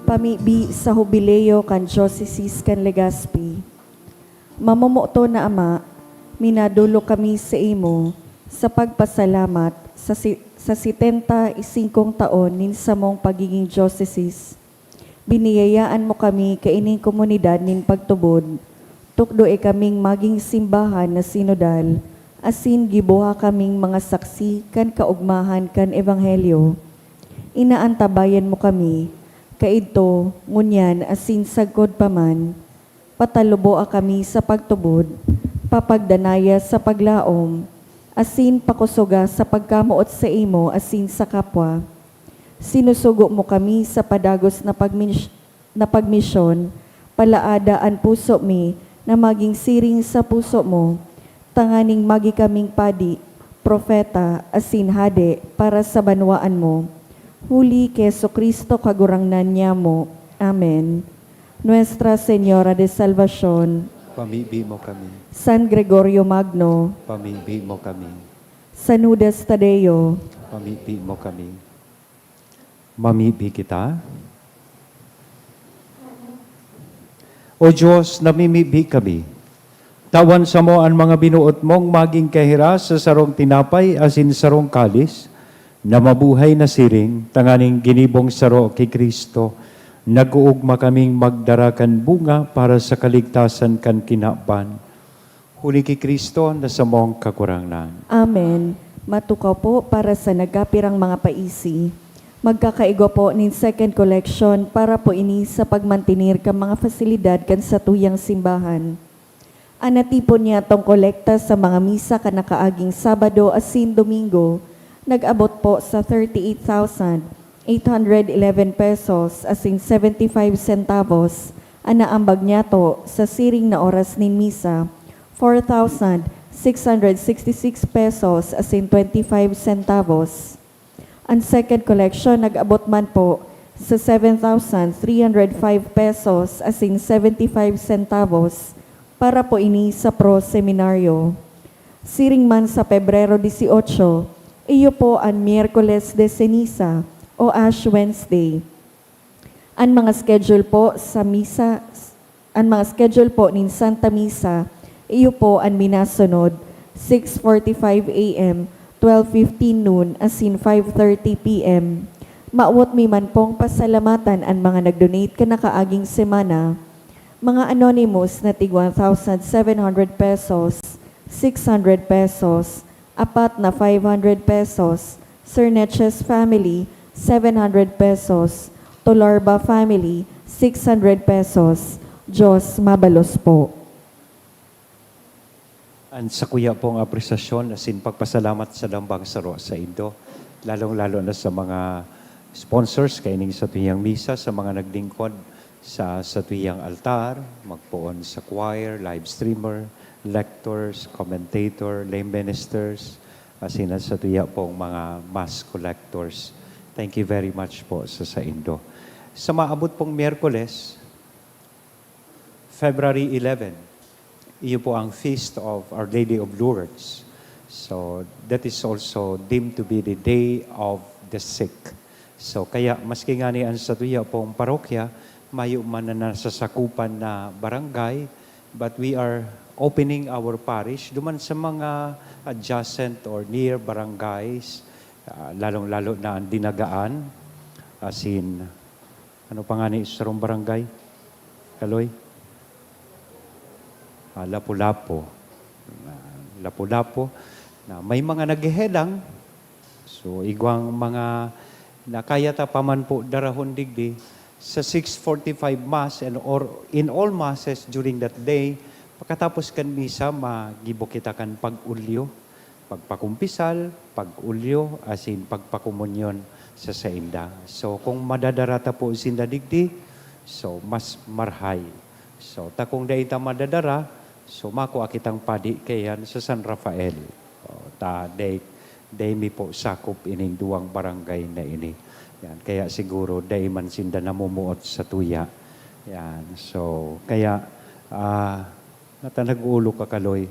Pamibi sa Hubileo kan Diocese kan Legazpi. Mamomoton na Ama, minadolok kami sa imo sa pagpasalamat sa si-, sa setenta y singkong taon nin samong pagiging diocese. Biniyayaan mo kami kaining komunidad nin pagtubod. Tukdoe kaming magin simbahan na sinodal, asin gibuha kaming mga saksi kan kaogmahan kan Ebanghelyo. Inaantabayan mo kami, kaidto, ngunyan asin sagkod pa man. Pataluboa kami sa pagtubod, papagdanaya sa paglaom, asin pakosoga sa pagkamoot saimo asin sa kapwa. Sinusugo mo kami sa padagos na pagmish-, na pagmisyon, palaada an puso mi na magin siring sa puso mo, tanganing magi kaming padi, propeta, asin hade para sa banwaan mo. Huli ki Jesu-Cristo, Kagurangnan niamo. Amen. Nuestra Señora de Salvacion. Pamibi mo kami. San Gregorio Magno. Pamibi mo kami. San Judas Tadeo. Pamibi mo kami. Mamibi kita. O Diyos, namimibi kami. Tawan samo an mga binuot mong magin kahiras sa sarong tinapay asin sarong kalis, na mabuhay na siring, tanganing ginibong saro ki Cristo, nag-oogma kaming magdara kan bunga para sa kaligtasan kan kinaban. Huli ki Cristo na samong Kagurangnan. Amen. Matukaw po para sa nagkapirang mga paisi. Magkakaigwa po nin second collection para po ini sa pagmantener kan mga fasilidad kan satuyang simbahan. An natipon niyatong kolekta sa mga misa kan nakaaging Sabado asin Domingo nag-abot po sa thirty-eight thousand eight hundred eleven pesos asin seventy-five centavos. An naambag niyato sa siring na oras nin misa, four thousand six hundred sixty-six pesos asin twenty-five centavos. An second collection nag-abot man po sa seven thousand three hundred five pesos asin seventy-five centavos para po ini sa Pro Seminario. Siring man sa Pebrero dieciocho, iyo po an Miyerkules de Ceniza o Ash Wednesday. An mga schedule po sa misa, an mga schedule po nin Santa Misa, iyo po an minasunod, six forty-five A M, twelve fifteen noon, asin five thirty P M. Mawot mi man pong pasalamatan an mga nag-donate kan nakaaging semana. Mga anonymous na tig one thousand seven hundred pesos, six hundred pesos, apat na five hundred pesos, Sir Neches family, seven hundred pesos, Tolorba family, six hundred pesos. Diyos mabalos po. An sakuya pong apresasyon asin pagpasalamat sa dambang saro saindo, lalong-lalo na sa mga sponsors kaining satuyang misa, sa mga naglingkod sa satuyang altar, magpoon sa choir, live streamer, lectors, commentator, lay ministers, asin an satuya pong mga mass collectors. Thank you very much po sa saindo. Sa maabot pong Miyerkules, February eleven, iyo po ang Feast of Our Lady of Lourdes. So, that is also deemed to be the Day of the Sick. So, kaya maski ngani an satuya pong parokya, mayo man na nasasakupan na barangay, but we are opening our parish duman sa mga adjacent or near barangays, ah, lalong-lalo na ang Dinagaan, asin, ano pa ngani sa sarong barangay, Kaloy? Ah, Lapu-Lapu. Ah, Lapu-Lapu na may mga naghehelang. So, igwang mga na kaya ta pa man po darahon digdi, sa six forty-five Mass and or in all Masses during that day, pagkatapos kan misa, magibo kita kan pag-ulyo, pagpakumpisal, pag-ulyo, asin pagpakomunyon sa sainda. So, kung madadara ta po sinda digdi, so, mas marhay. So, ta kung dai ta madadara, so, makua kitang padi kaiyan sa San Rafael. O, ta, dai, dai mi po sakop ining duwang barangay na ini. Yan. Kaya siguro, dai man sinda namumuot sa tuya. Yan. So, kaya, ah, Nata nag-ulo ka, Kaloy.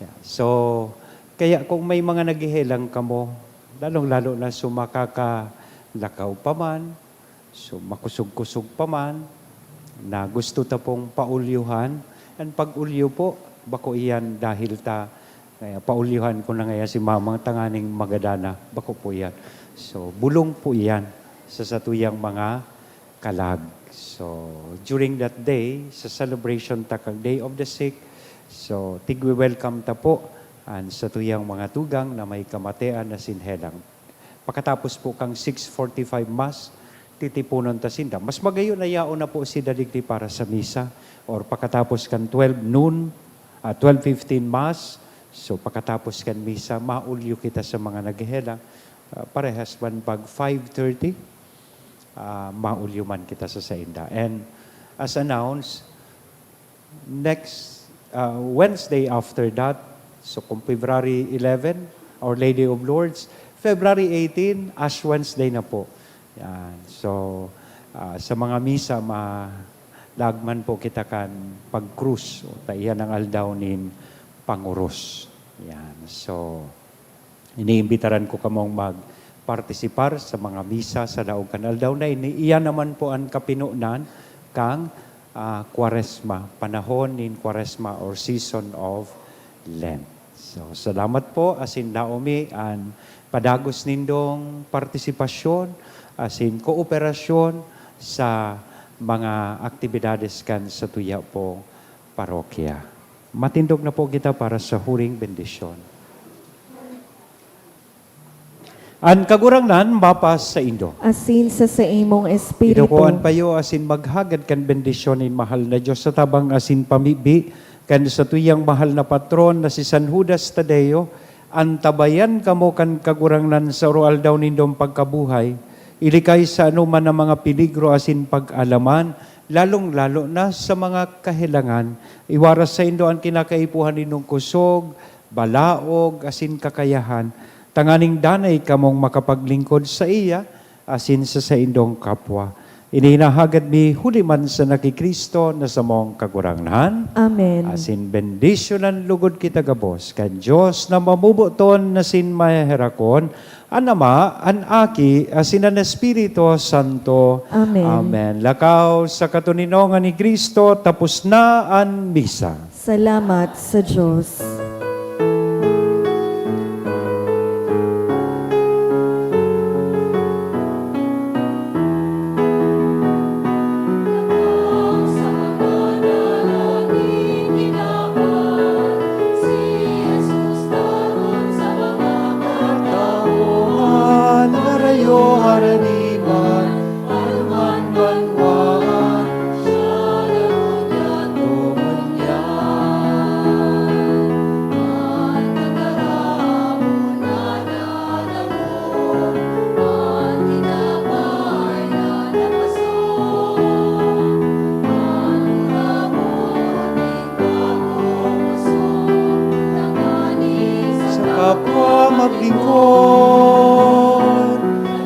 Yeah. So, Kaya kung may mga naghehelang kamo, lalong-lalo na so makakalakaw pa man, so makosog-kosog pa man, na gusto ta pong paulyuhan, an pag-ulyo po, bako iyan dahil ta, eh, paulyuhan ko na ngaya si Mamang tanganing magadana, bako po iyan. So, bulong po iyan sa satuyang mga kalag. So, during that day, sa celebration ta kan Day of the Sick, so, tigwe-welcome ta po an satuyang mga tugang na may kamatian asin helang. Pakatapos po kan six forty-five Mass, titiponon ta sinda. Mas magayon na yaon na po sinda digdi para sa misa, or pakatapos kan twelve noon, ah, twelve fifteen Mass, so, pakatapos kan misa, maulyo kita sa mga naghehelang. Ah, parehas man pag five thirty, ah, maulyo man kita sa sainda. And as announced, next, ah, Wednesday after that, so kung February eleven, Our Lady of Lourdes, February eighteen, Ash Wednesday na po. Yan. So, ah, sa mga misa, malagman po kita kan pagkrus. O, ta iyan ang aldaw nin pangoros. Yan. So, iniimbitaran ko kamong magpartisipar sa mga misa sa laog kan aldaw na ini. Iyan naman po an kapinonan kan, ah, Kwaresma, panahon nin Kwaresma or season of Lent. So, salamat po, asin naomi an padagos nindong partisipasyon, asin kooperasyon sa mga aktibidades kan satuya pong parokya. Matindog na po kita para sa huring bendisyon. An Kagurangnan mapasaindo. Asin sa saimong espiritu. Iduko an payo asin maghagad kan bendisyon nin mahal na Dios sa tabang asin pamibi kan satuyang mahal na patron na si San Judas Tadeo. Antabayan kamo kan Kagurangnan sa aroaldaw nindong pagkabuhay, ilikay sa anoman na mga peligro asin pag-alaman, lalong-lalo na sa mga kahelangan. Iwaras saindo an kinakaipuhan nindong kosog, balaog, asin kakayahan, tanganing danay kamong makapaglingkod saiya asin sa saindong kapwa. Ini hinahagad mi huli man sana ki Cristo na samong Kagurangnan. Amen. Asin bendisyonan logod kita gabos kan Dios na mamoboton asin maheherakon, an Ama, an Aki, asin an Espiritu Santo. Amen. Amen. Lakaw sa katoninongan ni Cristo, tapos na an misa. Salamat sa Diyos. Marayo haraniman, anuman banwaan, siya daw niya tongon niya. An tataramon na dadangog, an tinapay na napaso, an urabon nin bagong kosog, tanganing sa kapwa maglingkod.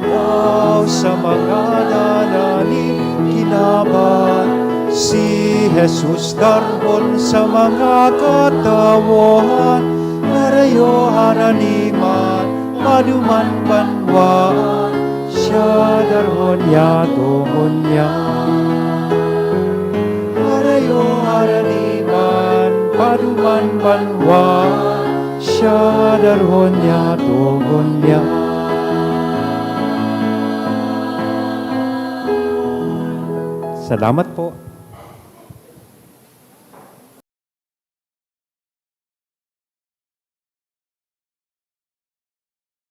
Daw sa mga dala nin kinaban, si Jesus darbon sa mga katawohan, marayo haraniman, maduman banwaan, siya darhon niya tongon niya. Marayo haraniman, maduman banwaan, siya darhon niya tongon niya. Salamat po.